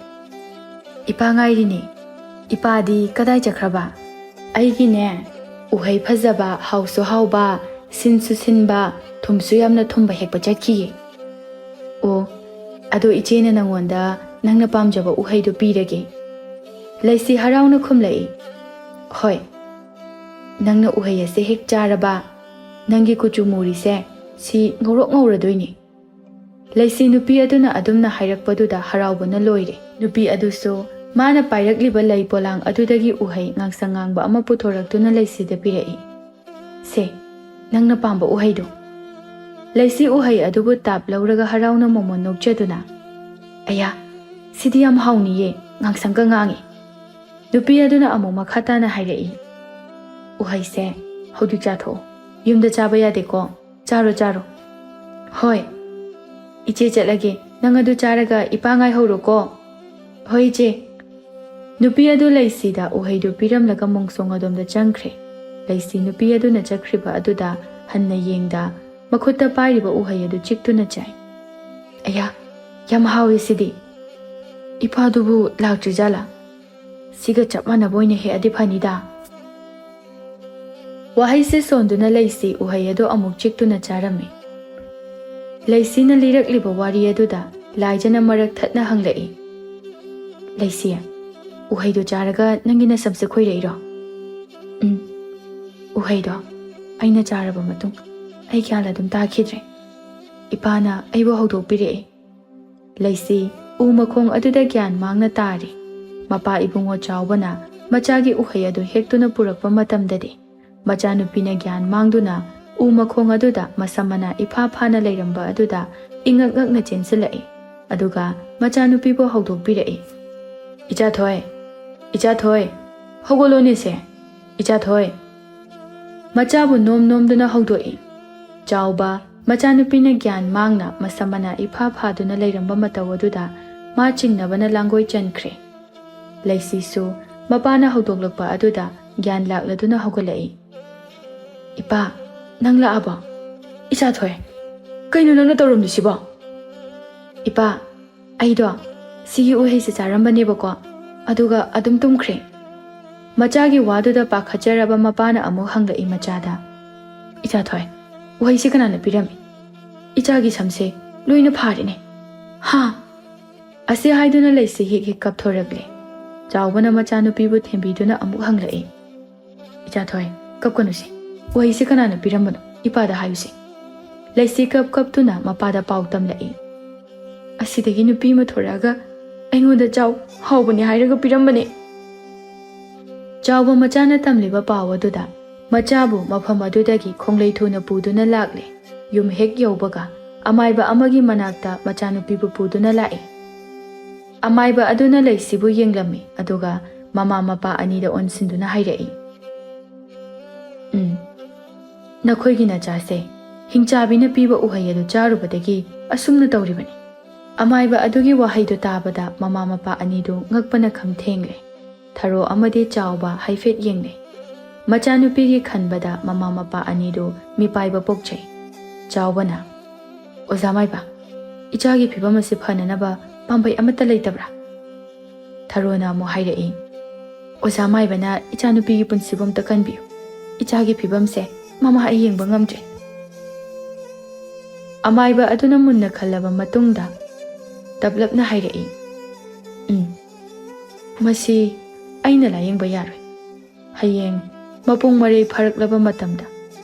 "ꯏꯄꯥ ꯉꯥꯏꯔꯤꯅꯦ꯫ ꯏꯄꯥꯗꯤ ꯀꯗꯥꯏ ꯆꯠꯈ꯭ꯔꯕ?" "ꯑꯩꯒꯤꯅꯦ, ꯎꯍꯩ ꯐꯖꯕ, ꯍꯥꯎꯁꯨ ꯍꯥꯎꯕ, ꯁꯤꯟꯁꯨ ꯁꯤꯟꯕ, ꯊꯨꯝꯁꯨ ꯌꯥꯝꯅ ꯊꯨꯝꯕ ꯍꯦꯛꯄ ꯆꯠꯈꯤꯌꯦ꯫" "ꯑꯣ, ꯑꯗꯣ ꯏꯆꯦꯅ ꯅꯪꯉꯣꯟꯗ ꯅꯪꯅ ꯄꯥꯝꯖꯕ ꯎꯍꯩꯗꯨ ꯄꯤꯔꯒꯦ꯫" ꯂꯩꯁꯤ ꯍꯔꯥꯎꯅ ꯈꯨꯝꯂꯛꯏ, "ꯍꯣꯏ, ꯅꯪꯅ ꯎꯍꯩ ꯑꯁꯦ ꯍꯦꯛ ꯆꯥꯔꯕ, ꯅꯪꯒꯤ ꯀꯨꯆꯨ ꯃꯨꯔꯤꯁꯦ ꯁꯤ ꯉꯧꯔꯣꯛ ꯉꯧꯔꯗꯣꯏꯅꯤ꯫" ꯂꯩꯁꯤ ꯅꯨꯄꯤ ꯑꯗꯨꯅ ꯑꯗꯨꯝꯅ ꯍꯥꯏꯔꯛꯄꯗꯨꯗ ꯍꯔꯥꯎꯕꯅ ꯂꯣꯏꯔꯦ꯫ ꯅꯨꯄꯤ ꯑꯗꯨꯁꯨ ꯃꯥꯅ ꯄꯥꯏꯔꯛꯂꯤꯕ ꯂꯩ ꯄꯣꯂꯥꯡ ꯑꯗꯨꯗꯒꯤ ꯎꯍꯩ ꯉꯥꯡꯁꯪ ꯉꯥꯡꯕ ꯑꯃ ꯄꯨꯊꯣꯔꯛꯇꯨꯅ ꯂꯩꯁꯤꯗ ꯄꯤꯔꯛꯏ꯫ "ꯁꯦ, ꯅꯪꯅ ꯄꯥꯝꯕ ꯎꯍꯩꯗꯣ꯫" ꯂꯩꯁꯤ ꯎꯍꯩ ꯑꯗꯨꯕꯨ ꯇꯥꯞ ꯂꯧꯔꯒ ꯍꯔꯥꯎꯅ ꯃꯣꯃꯣꯟ ꯅꯣꯛꯆꯗꯨꯅ, "ꯑꯌꯥ, ꯁꯤꯗꯤ ꯌꯥꯝ ꯍꯥꯎꯅꯤꯌꯦ, ꯉꯥꯡꯁꯪꯒ ꯉꯥꯡꯉꯤ꯫" ꯅꯨꯄꯤ ꯑꯗꯨꯅ ꯑꯃꯨꯛ ꯃꯈꯥ ꯇꯥꯅ ꯍꯥꯏꯔꯛꯏ, "ꯎꯍꯩꯁꯦ ꯍꯧꯖꯤꯛ ꯆꯥꯊꯣꯛꯑꯣ, ꯌꯨꯝꯗ ꯆꯥꯕ ꯌꯥꯗꯦꯀꯣ, ꯆꯥꯔꯣ, ꯆꯥꯔꯣ꯫" "ꯍꯣꯏ, ꯏꯆꯦ ꯆꯠꯂꯒꯦ, ꯅꯪ ꯑꯗꯨ ꯆꯥꯔꯒ ꯏꯄꯥ ꯉꯥꯏꯍꯧꯔꯣꯀꯣ꯫" "ꯍꯣꯏ, ꯏꯆꯦ꯫" ꯅꯨꯄꯤ ꯑꯗꯨ ꯂꯩꯁꯤꯗ ꯎꯍꯩꯗꯨ ꯄꯤꯔꯝꯂꯒ ꯃꯣꯡꯁꯣꯡ ꯑꯗꯣꯝꯗ ꯆꯪꯈ꯭ꯔꯦ꯫ ꯂꯩꯁꯤ ꯅꯨꯄꯤ ꯑꯗꯨꯅ ꯆꯠꯈ꯭ꯔꯤꯕ ꯑꯗꯨꯗ ꯍꯟꯅ ꯌꯦꯡꯗ ꯃꯈꯨꯠꯇ ꯄꯥꯏꯔꯤꯕ ꯎꯍꯩ ꯑꯗꯨ ꯆꯤꯛꯇꯨꯅ ꯆꯥꯏ꯫ "ꯑꯌꯥ, ꯌꯥꯝ ꯍꯥꯎꯏ ꯁꯤꯗꯤ꯫ ꯏꯄꯥꯗꯨꯕꯨ ꯂꯥꯛꯇ꯭ꯔꯤꯖꯥꯠꯂꯥ? ꯁꯤꯒ ꯆꯞ ꯃꯥꯟꯅꯕ ꯑꯣꯏꯅ ꯍꯦꯛꯑꯗꯤ ꯐꯅꯤꯗ꯫" ꯋꯥꯍꯩꯁꯦ ꯁꯣꯟꯗꯨꯅ ꯂꯩꯁꯤ ꯎꯍꯩ ꯑꯗꯨ ꯑꯃꯨꯛ ꯆꯤꯛꯇꯨꯅ ꯆꯥꯔꯝꯃꯤ꯫ ꯂꯩꯁꯤꯅ ꯂꯤꯔꯛꯂꯤꯕ ꯋꯥꯔꯤ ꯑꯗꯨꯗ ꯂꯥꯏꯖꯅ ꯃꯔꯛ ꯊꯠꯅ ꯍꯪꯂꯛꯏ, "ꯂꯩꯁꯤ, ꯎꯍꯩꯗꯣ ꯆꯥꯔꯒ ꯅꯪꯒꯤ ꯅꯁꯝꯁꯦ ꯈꯣꯏꯔꯛꯏꯔꯣ?" "ꯎꯝ, ꯎꯍꯩꯗꯣ ꯑꯩꯅ ꯆꯥꯔꯕ ꯃꯇꯨꯡ ꯑꯩ ꯒ꯭ꯌꯥꯟ ꯑꯗꯨꯝ ꯇꯥꯈꯤꯗ꯭ꯔꯦ꯫ ꯏꯄꯥꯅ ꯑꯩꯕꯨ ꯍꯧꯗꯣꯛꯄꯤꯔꯛꯑꯦ꯫" ꯂꯩꯁꯤ ꯎ ꯃꯈꯣꯡ ꯑꯗꯨꯗ ꯒ꯭ꯌꯥꯟ ꯃꯥꯡꯅ ꯇꯥꯔꯤ꯫ ꯃꯄꯥ ꯏꯕꯨꯡꯉꯣ ꯆꯥꯎꯕꯅ ꯃꯆꯥꯒꯤ ꯎꯍꯩ ꯑꯗꯨ ꯍꯦꯛꯇꯨꯅ ꯄꯨꯔꯛꯄ ꯃꯇꯝꯗꯗꯤ, ꯃꯆꯥꯅꯨꯄꯤꯅ ꯒ꯭ꯌꯥꯟ ꯃꯥꯡꯗꯨꯅ ꯎ ꯃꯈꯣꯡ ꯑꯗꯨꯗ ꯃꯁꯝ ꯃꯅꯥ ꯏꯐꯥ ꯐꯥꯅ ꯂꯩꯔꯝꯕ ꯑꯗꯨꯗ ꯏꯉꯛ ꯉꯛꯅ ꯆꯦꯟꯁꯤꯜꯂꯛꯏ꯫ ꯑꯗꯨꯒ ꯃꯆꯥꯅꯨꯄꯤꯕꯨ ꯍꯧꯗꯣꯛꯄꯤꯔꯛꯏ, "ꯏꯆꯥꯊꯣꯏ, ꯏꯆꯥꯊꯣꯏ, ꯍꯧꯒꯠꯂꯣꯅꯦꯁꯦ, ꯏꯆꯥꯊꯣꯏ꯫" ꯃꯆꯥꯕꯨ ꯅꯣꯝ ꯅꯣꯝꯗꯨꯅ ꯍꯧꯗꯣꯛꯏ꯫ ꯆꯥꯎꯕ ꯃꯆꯥꯅꯨꯄꯤꯅ ꯒ꯭ꯌꯥꯟ ꯃꯥꯡꯅ ꯃꯁꯝ ꯃꯅꯥ ꯏꯐꯥ ꯐꯥꯗꯨꯅ ꯂꯩꯔꯝꯕ ꯃꯇꯧ ꯑꯗꯨꯗ ꯃꯥ ꯆꯤꯡꯅꯕꯅ ꯂꯥꯡꯒꯣꯏ ꯆꯟꯈ꯭ꯔꯦ꯫ ꯂꯩꯁꯤꯁꯨ ꯃꯄꯥꯅ ꯍꯧꯗꯣꯛꯂꯛꯄ ꯑꯗꯨꯗ ꯒ꯭ꯌꯥꯟ ꯂꯥꯛꯂꯗꯨꯅ ꯍꯧꯒꯠꯂꯛꯏ꯫ "ꯏꯄꯥ, ꯅꯪ ꯂꯥꯛꯑꯕꯣ? ꯏꯆꯥꯊꯣꯏ, ꯀꯩꯅꯣ ꯅꯪꯅ ꯇꯧꯔꯝꯂꯤꯁꯤꯕꯣ?" "ꯏꯄꯥ, ꯑꯩꯗꯣ ꯁꯤꯒꯤ ꯎꯍꯩꯁꯦ ꯆꯥꯔꯝꯕꯅꯦꯕꯀꯣ, ꯑꯗꯨꯒ ꯑꯗꯨꯝ ꯇꯨꯝꯈ꯭ꯔꯦ꯫" ꯃꯆꯥꯒꯤ ꯋꯥꯗꯨꯗ ꯄꯥꯈꯠꯆꯔꯕ ꯃꯄꯥꯅ ꯑꯃꯨꯛ ꯍꯪꯂꯛꯏ ꯃꯆꯥꯗ, "ꯏꯆꯥꯊꯣꯏ, ꯎꯍꯩꯁꯦ ꯀꯅꯥꯅ ꯄꯤꯔꯝꯃꯤ? ꯏꯆꯥꯒꯤ ꯁꯝꯁꯦ ꯂꯣꯏꯅ ꯐꯥꯔꯦꯅꯦ꯫ ꯍꯥ?" ꯑꯁꯤ ꯍꯥꯏꯗꯨꯅ ꯂꯩꯁꯤ ꯍꯤꯛ ꯍꯤꯛ ꯀꯞꯊꯣꯔꯛꯂꯦ꯫ ꯆꯥꯎꯕꯅ ꯃꯆꯥꯅꯨꯄꯤꯕꯨ ꯊꯦꯝꯕꯤꯗꯨꯅ ꯑꯃꯨꯛ ꯍꯪꯂꯛꯏ, "ꯏꯆꯥꯊꯣꯏ, ꯀꯞꯀꯅꯨꯁꯦ꯫ ꯎꯍꯩꯁꯦ ꯀꯅꯥꯅ ꯄꯤꯔꯝꯕꯅꯣ? ꯏꯄꯥꯗ ꯍꯥꯏꯌꯨꯁꯦ꯫" ꯂꯩꯁꯤ ꯀꯞ ꯀꯞꯇꯨꯅ ꯃꯄꯥꯗ ꯄꯥꯎ ꯇꯝꯂꯛꯏ꯫ "ꯑꯁꯤꯗꯒꯤ ꯅꯨꯄꯤ ꯑꯃ ꯊꯣꯔꯛꯑꯒ ꯑꯩꯉꯣꯟꯗ ꯆꯥꯎ, ꯍꯥꯎꯕꯅꯤ ꯍꯥꯏꯔꯒ ꯄꯤꯔꯝꯕꯅꯦ꯫" ꯆꯥꯎꯕ ꯃꯆꯥꯅ ꯇꯝꯂꯤꯕ ꯄꯥꯎ ꯑꯗꯨꯗ ꯃꯆꯥꯕꯨ ꯃꯐꯝ ꯑꯗꯨꯗꯒꯤ ꯈꯣꯡꯂꯩ ꯊꯨꯅ ꯄꯨꯗꯨꯅ ꯂꯥꯛꯂꯦ꯫ ꯌꯨꯝ ꯍꯦꯛ ꯌꯧꯕꯒ ꯑꯃꯥꯏꯕ ꯑꯃꯒꯤ ꯃꯅꯥꯛꯇ ꯃꯆꯥꯅꯨꯄꯤꯕꯨ ꯄꯨꯗꯨꯅ ꯂꯥꯛꯏ꯫ ꯑꯃꯥꯏꯕ ꯑꯗꯨꯅ ꯂꯩꯁꯤꯕꯨ ꯌꯦꯡꯂꯝꯃꯤ, ꯑꯗꯨꯒ ꯃꯃꯥ ꯃꯄꯥ ꯑꯅꯤꯗ ꯑꯣꯟꯁꯤꯟꯗꯨꯅ ꯍꯥꯏꯔꯛꯏ, "ꯎꯝ, ꯅꯈꯣꯏꯒꯤ ꯅꯆꯥꯁꯦ ꯍꯤꯡꯆꯥꯕꯤꯅ ꯄꯤꯕ ꯎꯍꯩ ꯑꯗꯨ ꯆꯥꯔꯨꯕꯗꯒꯤ ꯑꯁꯨꯝꯅ ꯇꯧꯔꯤꯕꯅꯤ꯫" ꯑꯃꯥꯏꯕ ꯑꯗꯨꯒꯤ ꯋꯥꯍꯩꯗꯨ ꯇꯥꯕꯗ ꯃꯃꯥ ꯃꯄꯥ ꯑꯅꯤꯗꯨ ꯉꯛꯄꯅ ꯈꯝ ꯊꯦꯡꯂꯦ꯫ ꯊꯔꯣ ꯑꯃꯗꯤ ꯆꯥꯎꯕ ꯍꯥꯏꯐꯦꯠ ꯌꯦꯡꯅꯩ꯫ ꯃꯆꯥꯅꯨꯄꯤꯒꯤ ꯈꯟꯕꯗ ꯃꯃꯥ ꯃꯄꯥ ꯑꯅꯤꯗꯨ ꯃꯤꯄꯥꯏꯕ ꯄꯣꯛꯆꯩ꯫ ꯆꯥꯎꯕꯅ, "ꯑꯣꯖꯥ ꯃꯥꯏꯕ, ꯏꯆꯥꯒꯤ ꯐꯤꯕꯝ ꯑꯁꯤ ꯐꯅꯅꯕ ꯄꯥꯝꯕꯩ ꯑꯃꯠꯇ ꯂꯩꯇꯕ꯭ꯔꯥ?" ꯊꯔꯣꯅ ꯑꯃꯨꯛ ꯍꯥꯏꯔꯛꯏ, "ꯑꯣꯖꯥ ꯃꯥꯏꯕꯅ ꯏꯆꯥꯅꯨꯄꯤꯒꯤ ꯄꯨꯟꯁꯤꯕꯨ ꯑꯝꯇ ꯀꯟꯕꯤꯌꯨ꯫ ꯏꯆꯥꯒꯤ ꯐꯤꯕꯝꯁꯦ ꯃꯃꯥ ꯑꯩ ꯌꯦꯡꯕ ꯉꯝꯗ꯭ꯔꯦ꯫" ꯑꯃꯥꯏꯕ ꯑꯗꯨꯅ ꯃꯨꯟꯅ ꯈꯜꯂꯕ ꯃꯇꯨꯡꯗ ꯇꯞꯂꯞꯅ ꯍꯥꯏꯔꯛꯏ, "ꯎꯝ, ꯃꯁꯤ ꯑꯩꯅ ꯂꯥꯌꯦꯡꯕ ꯌꯥꯔꯣꯏ꯫ ꯍꯌꯦꯡ ꯃꯄꯨꯡ ꯃꯔꯩ ꯐꯥꯔꯛꯂꯕ ꯃꯇꯝꯗ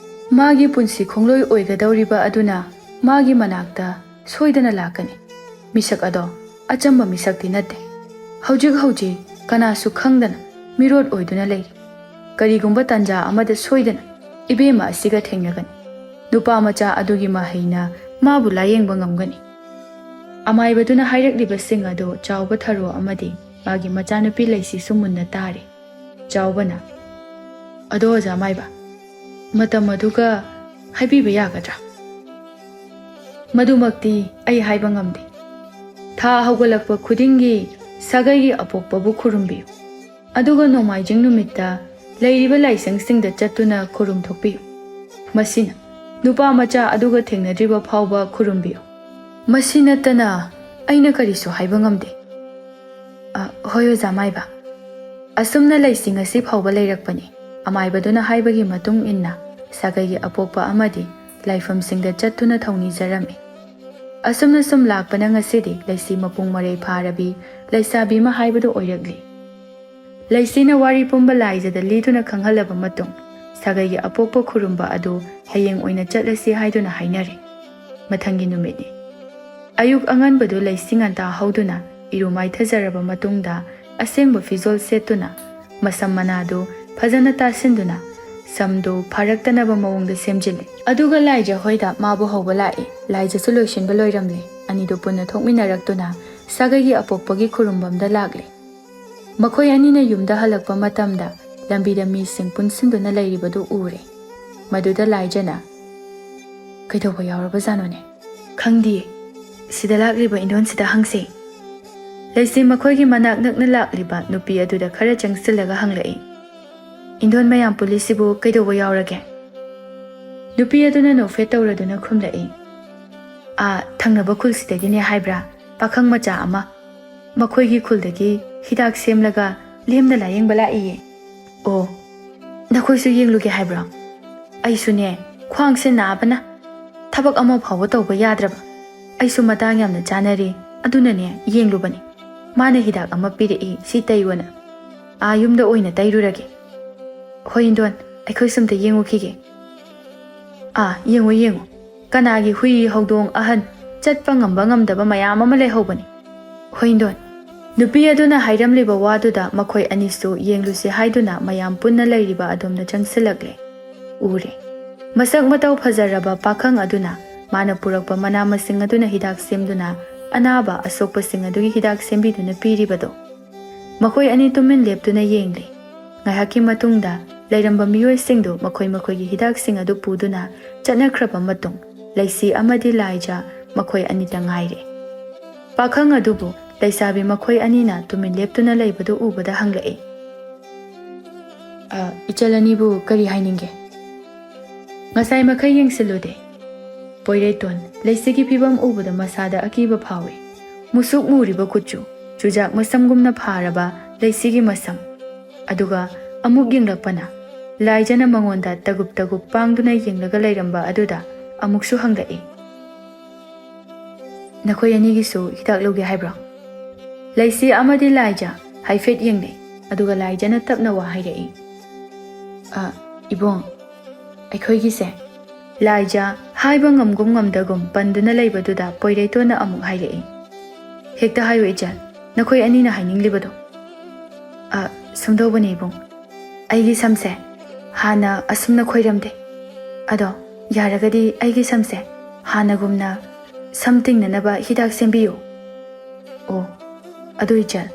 ꯃꯥꯒꯤ ꯄꯨꯟꯁꯤ ꯈꯣꯡꯂꯣꯏ ꯑꯣꯏꯒꯗꯧꯔꯤꯕ ꯑꯗꯨꯅ ꯃꯥꯒꯤ ꯃꯅꯥꯛꯇ ꯁꯣꯏꯗꯅ ꯂꯥꯛꯀꯅꯤ꯫ ꯃꯤꯁꯛ ꯑꯗꯣ ꯑꯆꯝꯕ ꯃꯤꯁꯛꯇꯤ ꯅꯠꯇꯦ꯫ ꯍꯧꯖꯤꯛ ꯍꯧꯖꯤꯛ ꯀꯅꯥꯁꯨ ꯈꯪꯗꯅ ꯃꯤꯔꯣꯠ ꯑꯣꯏꯗꯨꯅ ꯂꯩꯔꯤ꯫ ꯀꯔꯤꯒꯨꯝꯕ ꯇꯥꯟꯖꯥ ꯑꯃꯗ ꯁꯣꯏꯗꯅ ꯏꯕꯦꯝꯃ ꯑꯁꯤꯒ ꯊꯦꯡꯅꯒꯅꯤ꯫ ꯅꯨꯄꯥ ꯃꯆꯥ ꯑꯗꯨꯒꯤ ꯃꯍꯩꯅ ꯃꯥꯕꯨ ꯂꯥꯌꯦꯡꯕ ꯉꯝꯒꯅꯤ꯫" ꯑꯃꯥꯏꯕꯗꯨꯅ ꯍꯥꯏꯔꯛꯂꯤꯕꯁꯤꯡ ꯑꯗꯨ ꯆꯥꯎꯕ ꯊꯔꯣ ꯑꯃꯗꯤ ꯃꯥꯒꯤ ꯃꯆꯥꯅꯨꯄꯤ ꯂꯩꯁꯤꯁꯨ ꯃꯨꯟꯅ ꯇꯥꯔꯤ꯫ ꯆꯥꯎꯕꯅ, "ꯑꯗꯣ ꯑꯣꯖꯥ ꯃꯥꯏꯕ, ꯃꯇꯝ ꯑꯗꯨꯒ ꯍꯥꯏꯕꯤꯕ ꯌꯥꯒꯗ꯭ꯔꯥ?" "ꯃꯗꯨꯃꯛꯇꯤ ꯑꯩ ꯍꯥꯏꯕ ꯉꯝꯗꯦ꯫ ꯊꯥ ꯍꯧꯒꯠꯂꯛꯄ ꯈꯨꯗꯤꯡꯒꯤ ꯁꯥꯒꯩꯒꯤ ꯑꯄꯣꯛꯄꯕꯨ ꯈꯨꯔꯨꯝꯕꯤꯌꯨ꯫ ꯑꯗꯨꯒ ꯅꯣꯡꯃꯥꯏꯖꯤꯡ ꯅꯨꯃꯤꯠꯇ ꯂꯩꯔꯤꯕ ꯂꯥꯏꯁꯪꯁꯤꯡꯗ ꯆꯠꯇꯨꯅ ꯈꯨꯔꯨꯝ ꯊꯣꯛꯄꯤꯌꯨ꯫ ꯃꯁꯤꯅ ꯅꯨꯄꯥ ꯃꯆꯥ ꯑꯗꯨꯒ ꯊꯦꯡꯅꯗ꯭ꯔꯤꯕ ꯐꯥꯎꯕ ꯈꯨꯔꯨꯝꯕꯤꯌꯨ꯫ ꯃꯁꯤ ꯅꯠꯇꯅ ꯑꯩꯅ ꯀꯔꯤꯁꯨ ꯍꯥꯏꯕ ꯉꯝꯗꯦ꯫ ꯑ, ꯍꯣꯏ, ꯑꯣꯖꯥ ꯃꯥꯏꯕ꯫ ꯑꯁꯨꯝꯅ ꯂꯩꯁꯤ ꯉꯁꯤ ꯐꯥꯎꯕ ꯂꯩꯔꯛꯄꯅꯤ꯫ ꯑꯃꯥꯏꯕꯗꯨꯅ ꯍꯥꯏꯕꯒꯤ ꯃꯇꯨꯡ ꯏꯟꯅ ꯁꯥꯒꯩꯒꯤ ꯑꯄꯣꯛꯄ ꯑꯃꯗꯤ ꯂꯥꯏꯐꯝꯁꯤꯡꯗ ꯆꯠꯇꯨꯅ ꯊꯧꯅꯤꯖꯔꯝꯃꯤ꯫ ꯑꯁꯨꯝꯅ ꯁꯨꯝ ꯂꯥꯛꯄꯅ ꯉꯁꯤꯗꯤ ꯂꯩꯁꯤ ꯃꯄꯨꯡ ꯃꯔꯩ ꯐꯥꯔꯕꯤ ꯂꯩꯁꯥꯕꯤ ꯑꯃ ꯍꯥꯏꯕꯗꯨ ꯑꯣꯏꯔꯛꯂꯤ꯫ ꯂꯩꯁꯤꯅ ꯋꯥꯔꯤ ꯄꯨꯝꯕ ꯂꯥꯏꯖꯗ ꯂꯤꯗꯨꯅ ꯈꯪꯍꯜꯂꯕ ꯃꯇꯨꯡ, ꯁꯥꯒꯩꯒꯤ ꯑꯄꯣꯛꯄ ꯈꯨꯔꯨꯝꯕ ꯑꯗꯨ ꯍꯌꯦꯡ ꯑꯣꯏꯅ ꯆꯠꯂꯁꯤ ꯍꯥꯏꯗꯨꯅ ꯍꯥꯏꯅꯔꯦ꯫ ꯃꯊꯪꯒꯤ ꯅꯨꯃꯤꯠꯅꯤ꯫ ꯑꯌꯨꯛ ꯑꯉꯟꯕꯗꯨ ꯂꯩꯁꯤ ꯉꯟꯇꯥ ꯍꯧꯗꯨꯅ ꯏꯔꯨ ꯃꯥꯏꯊꯖꯔꯕ ꯃꯇꯨꯡꯗ, ꯑꯁꯦꯡꯕ ꯐꯤꯖꯣꯜ ꯁꯦꯠꯇꯨꯅ, ꯃꯁꯝ ꯃꯅꯥꯗꯨ ꯐꯖꯅ ꯇꯥꯁꯤꯟꯗꯨꯅ, ꯁꯝꯗꯨ ꯐꯥꯔꯛꯇꯅꯕ ꯃꯑꯣꯡꯗ ꯁꯦꯝꯖꯤꯜꯂꯤ꯫ ꯑꯗꯨꯒ ꯂꯥꯏꯖ ꯍꯣꯏꯗ ꯃꯥꯕꯨ ꯍꯧꯕ ꯂꯥꯛꯏ꯫ ꯂꯥꯏꯖꯁꯨ ꯂꯣꯏꯁꯤꯟꯕ ꯂꯣꯏꯔꯝꯂꯦ꯫ ꯑꯅꯤꯗꯨ ꯄꯨꯟꯅ ꯊꯣꯛꯃꯤꯟꯅꯔꯛꯇꯨꯅ ꯁꯥꯒꯩꯒꯤ ꯑꯄꯣꯛꯄꯒꯤ ꯈꯨꯔꯨꯝꯕꯝꯗ ꯂꯥꯛꯂꯦ꯫ ꯃꯈꯣꯏ ꯑꯅꯤꯅ ꯌꯨꯝꯗ ꯍꯜꯂꯛꯄ ꯃꯇꯝꯗ ꯂꯝꯕꯤꯗ ꯃꯤꯁꯤꯡ ꯄꯨꯟꯁꯤꯟꯗꯨꯅ ꯂꯩꯔꯤꯕꯗꯨ ꯎꯔꯦ꯫ ꯃꯗꯨꯗ ꯂꯥꯏꯖꯅ, "ꯀꯩꯗꯧꯕ ꯌꯥꯎꯔꯕꯖꯥꯠꯅꯣꯅꯦ? ꯈꯪꯗꯤꯌꯦ꯫ ꯁꯤꯗ ꯂꯥꯛꯂꯤꯕ ꯏꯟꯗꯣꯟꯁꯤꯗ ꯍꯪꯁꯦ꯫" ꯂꯩꯁꯤ ꯃꯈꯣꯏꯒꯤ ꯃꯅꯥꯛ ꯅꯛꯅ ꯂꯥꯛꯂꯤꯕ ꯅꯨꯄꯤ ꯑꯗꯨꯗ ꯈꯔ ꯆꯪꯁꯤꯜꯂꯒ ꯍꯪꯂꯛꯏ꯫ "ꯏꯟꯗꯣꯟ ꯃꯌꯥꯝ ꯄꯨꯜꯂꯤꯁꯤꯕꯨ ꯀꯩꯗꯧꯕ ꯌꯥꯎꯔꯒꯦ?" ꯅꯨꯄꯤ ꯑꯗꯨꯅ ꯅꯣꯛꯐꯦꯠ ꯇꯧꯔꯗꯨꯅ ꯈꯨꯝꯂꯛꯏ꯫ "ꯑꯥ, ꯊꯪꯅꯕ ꯈꯨꯜꯁꯤꯗꯒꯤꯅꯦ ꯍꯥꯏꯕ꯭ꯔꯥ, ꯄꯥꯈꯪ ꯃꯆꯥ ꯑꯃ꯫ ꯃꯈꯣꯏꯒꯤ ꯈꯨꯜꯗꯒꯤ ꯍꯤꯗꯥꯛ ꯁꯦꯝꯂꯒ ꯂꯦꯝꯅ ꯂꯥꯌꯦꯡꯕ ꯂꯥꯛꯏꯌꯦ꯫" "ꯑꯣ, ꯅꯈꯣꯏꯁꯨ ꯌꯦꯡꯂꯨꯒꯦ ꯍꯥꯏꯕ꯭ꯔꯣ? ꯑꯩꯁꯨꯅꯦ, ꯈ꯭ꯋꯥꯡꯁꯦ ꯅꯥꯕꯅ ꯊꯕꯛ ꯑꯃ ꯐꯥꯎꯕ ꯇꯧꯕ ꯌꯥꯗ꯭ꯔꯕ꯫ ꯑꯩꯁꯨ ꯃꯇꯥꯡ ꯌꯥꯝꯅ ꯆꯥꯅꯔꯦ, ꯑꯗꯨꯅꯅꯦ ꯌꯦꯡꯂꯨꯕꯅꯤ꯫ ꯃꯥꯅ ꯍꯤꯗꯥꯛ ꯑꯃ ꯄꯤꯔꯛꯏ, ꯁꯤ ꯇꯩꯌꯣꯅ꯫ ꯑꯥ, ꯌꯨꯝꯗ ꯑꯣꯏꯅ ꯇꯩꯔꯨꯔꯒꯦ꯫" "ꯍꯣꯏ, ꯏꯟꯗꯣꯟ, ꯑꯩꯈꯣꯏꯁꯨ ꯑꯝꯇ ꯌꯦꯡꯉꯨꯈꯤꯒꯦ꯫" "ꯑꯥ, ꯌꯦꯡꯉꯨ, ꯌꯦꯡꯉꯨ꯫ ꯀꯅꯥꯒꯤ ꯍꯨꯏ, ꯍꯧꯗꯣꯡ, ꯑꯍꯟ, ꯆꯠꯄ ꯉꯝꯕ ꯉꯝꯗꯕ ꯃꯌꯥꯝ ꯑꯃ ꯂꯩꯍꯧꯕꯅꯤ꯫" "ꯍꯣꯏ, ꯏꯟꯗꯣꯟ꯫" ꯅꯨꯄꯤ ꯑꯗꯨꯅ ꯍꯥꯏꯔꯝꯂꯤꯕ ꯋꯥꯗꯨꯗ ꯃꯈꯣꯏ ꯑꯅꯤꯁꯨ ꯌꯦꯡꯂꯨꯁꯤ ꯍꯥꯏꯗꯨꯅ ꯃꯌꯥꯝ ꯄꯨꯟꯅ ꯂꯩꯔꯤꯕ ꯑꯗꯣꯝꯗ ꯆꯪꯁꯤꯜꯂꯛꯂꯦ꯫ ꯎꯔꯦ꯫ ꯃꯁꯛ ꯃꯇꯧ ꯐꯖꯔꯕ ꯄꯥꯈꯪ ꯑꯗꯨꯅ ꯃꯥꯅ ꯄꯨꯔꯛꯄ ꯃꯅꯥ ꯃꯁꯤꯡ ꯑꯗꯨꯅ ꯍꯤꯗꯥꯛ ꯁꯦꯝꯗꯨꯅ ꯑꯅꯥꯕ ꯑꯁꯣꯛꯄꯁꯤꯡ ꯑꯗꯨꯒꯤ ꯍꯤꯗꯥꯛ ꯁꯦꯝꯕꯤꯗꯨꯅ ꯄꯤꯔꯤꯕꯗꯣ꯫ ꯃꯈꯣꯏ ꯑꯅꯤ ꯇꯨꯃꯤꯟ ꯂꯦꯞꯇꯨꯅ ꯌꯦꯡꯂꯤ꯫ ꯉꯥꯏꯍꯥꯛꯀꯤ ꯃꯇꯨꯡꯗ ꯂꯩꯔꯝꯕ ꯃꯤꯑꯣꯏꯁꯤꯡꯗꯨ ꯃꯈꯣꯏ ꯃꯈꯣꯏꯒꯤ ꯍꯤꯗꯥꯛꯁꯤꯡ ꯑꯗꯨ ꯄꯨꯗꯨꯅ ꯆꯠꯅꯈ꯭ꯔꯕ ꯃꯇꯨꯡ, ꯂꯩꯁꯤ ꯑꯃꯗꯤ ꯂꯥꯏꯖ ꯃꯈꯣꯏ ꯑꯅꯤꯇ ꯉꯥꯏꯔꯦ꯫ ꯄꯥꯈꯪ ꯑꯗꯨꯕꯨ ꯂꯩꯁꯥꯕꯤ ꯃꯈꯣꯏ ꯑꯅꯤꯅ ꯇꯨꯃꯤꯟ ꯂꯦꯞꯇꯨꯅ ꯂꯩꯕꯗꯨ ꯎꯕꯗ ꯍꯪꯂꯛꯏ꯫ "ꯑ, ꯏꯆꯜ ꯑꯅꯤꯕꯨ ꯀꯔꯤ ꯍꯥꯏꯅꯤꯡꯒꯦ?" "ꯉꯁꯥꯏ ꯃꯈꯩ ꯌꯦꯡꯁꯤꯜꯂꯨꯗꯦ?" ꯄꯣꯏꯔꯩꯇꯣꯟ ꯂꯩꯁꯤꯒꯤ ꯐꯤꯕꯝ ꯎꯕꯗ ꯃꯁꯥꯗ ꯑꯀꯤꯕ ꯐꯥꯎꯏ꯫ ꯃꯨꯁꯨꯛ ꯃꯨꯔꯤꯕ ꯀꯨꯆꯨ, ꯆꯨꯖꯥꯛ ꯃꯁꯝꯒꯨꯝꯅ ꯐꯥꯔꯕ ꯂꯩꯁꯤꯒꯤ ꯃꯁꯝ, ꯑꯗꯨꯒ ꯑꯃꯨꯛ ꯌꯦꯡꯂꯛꯄꯅ ꯂꯥꯏꯖꯅ ꯃꯉꯣꯟꯗ ꯇꯒꯨꯞ ꯇꯒꯨꯞ ꯄꯥꯡꯗꯨꯅ ꯌꯦꯡꯂꯒ ꯂꯩꯔꯝꯕ ꯑꯗꯨꯗ ꯑꯃꯨꯛꯁꯨ ꯍꯪꯂꯛꯏ꯫ "ꯅꯈꯣꯏ ꯑꯅꯤꯒꯤꯁꯨ ꯍꯤꯗꯥꯛ ꯂꯧꯒꯦ ꯍꯥꯏꯕ꯭ꯔꯣ?" ꯂꯩꯁꯤ ꯑꯃꯗꯤ ꯂꯥꯏꯖ ꯍꯥꯏꯐꯦꯠ ꯌꯦꯡꯅꯩ, ꯑꯗꯨꯒ ꯂꯥꯏꯖꯅ ꯇꯞꯅ ꯋꯥ ꯍꯥꯏꯔꯛꯏ꯫ "ꯑ, ꯏꯕꯨꯡ, ꯑꯩꯈꯣꯏꯒꯤꯁꯦ"꯫ ꯂꯥꯏꯖ ꯍꯥꯏꯕ ꯉꯝꯒꯨꯝ ꯉꯝꯗꯒꯨꯝ ꯄꯟꯗꯨꯅ ꯂꯩꯕꯗꯨꯗ ꯄꯣꯏꯔꯩꯇꯣꯟꯅ ꯑꯃꯨꯛ ꯍꯥꯏꯔꯛꯏ꯫ "ꯍꯦꯛꯇ ꯍꯥꯏꯌꯨ ꯏꯆꯜ, ꯅꯈꯣꯏ ꯑꯅꯤꯅ ꯍꯥꯏꯅꯤꯡꯂꯤꯕꯗꯣ?" "ꯑ, ꯁꯨꯝꯗꯧꯕꯅꯤ ꯏꯕꯨꯡ, ꯑꯩꯒꯤ ꯁꯝꯁꯦ ꯍꯥꯟꯅ ꯑꯁꯨꯝꯅ ꯈꯣꯏꯔꯝꯗꯦ꯫ ꯑꯗꯣ ꯌꯥꯔꯒꯗꯤ ꯑꯩꯒꯤ ꯁꯝꯁꯦ ꯍꯥꯟꯅꯒꯨꯝꯅ ꯁꯝ ꯇꯤꯡꯅꯅꯕ ꯍꯤꯗꯥꯛ ꯁꯦꯝꯕꯤꯌꯨ"꯫ "ꯑꯣ, ꯑꯗꯨ ꯏꯆꯜ,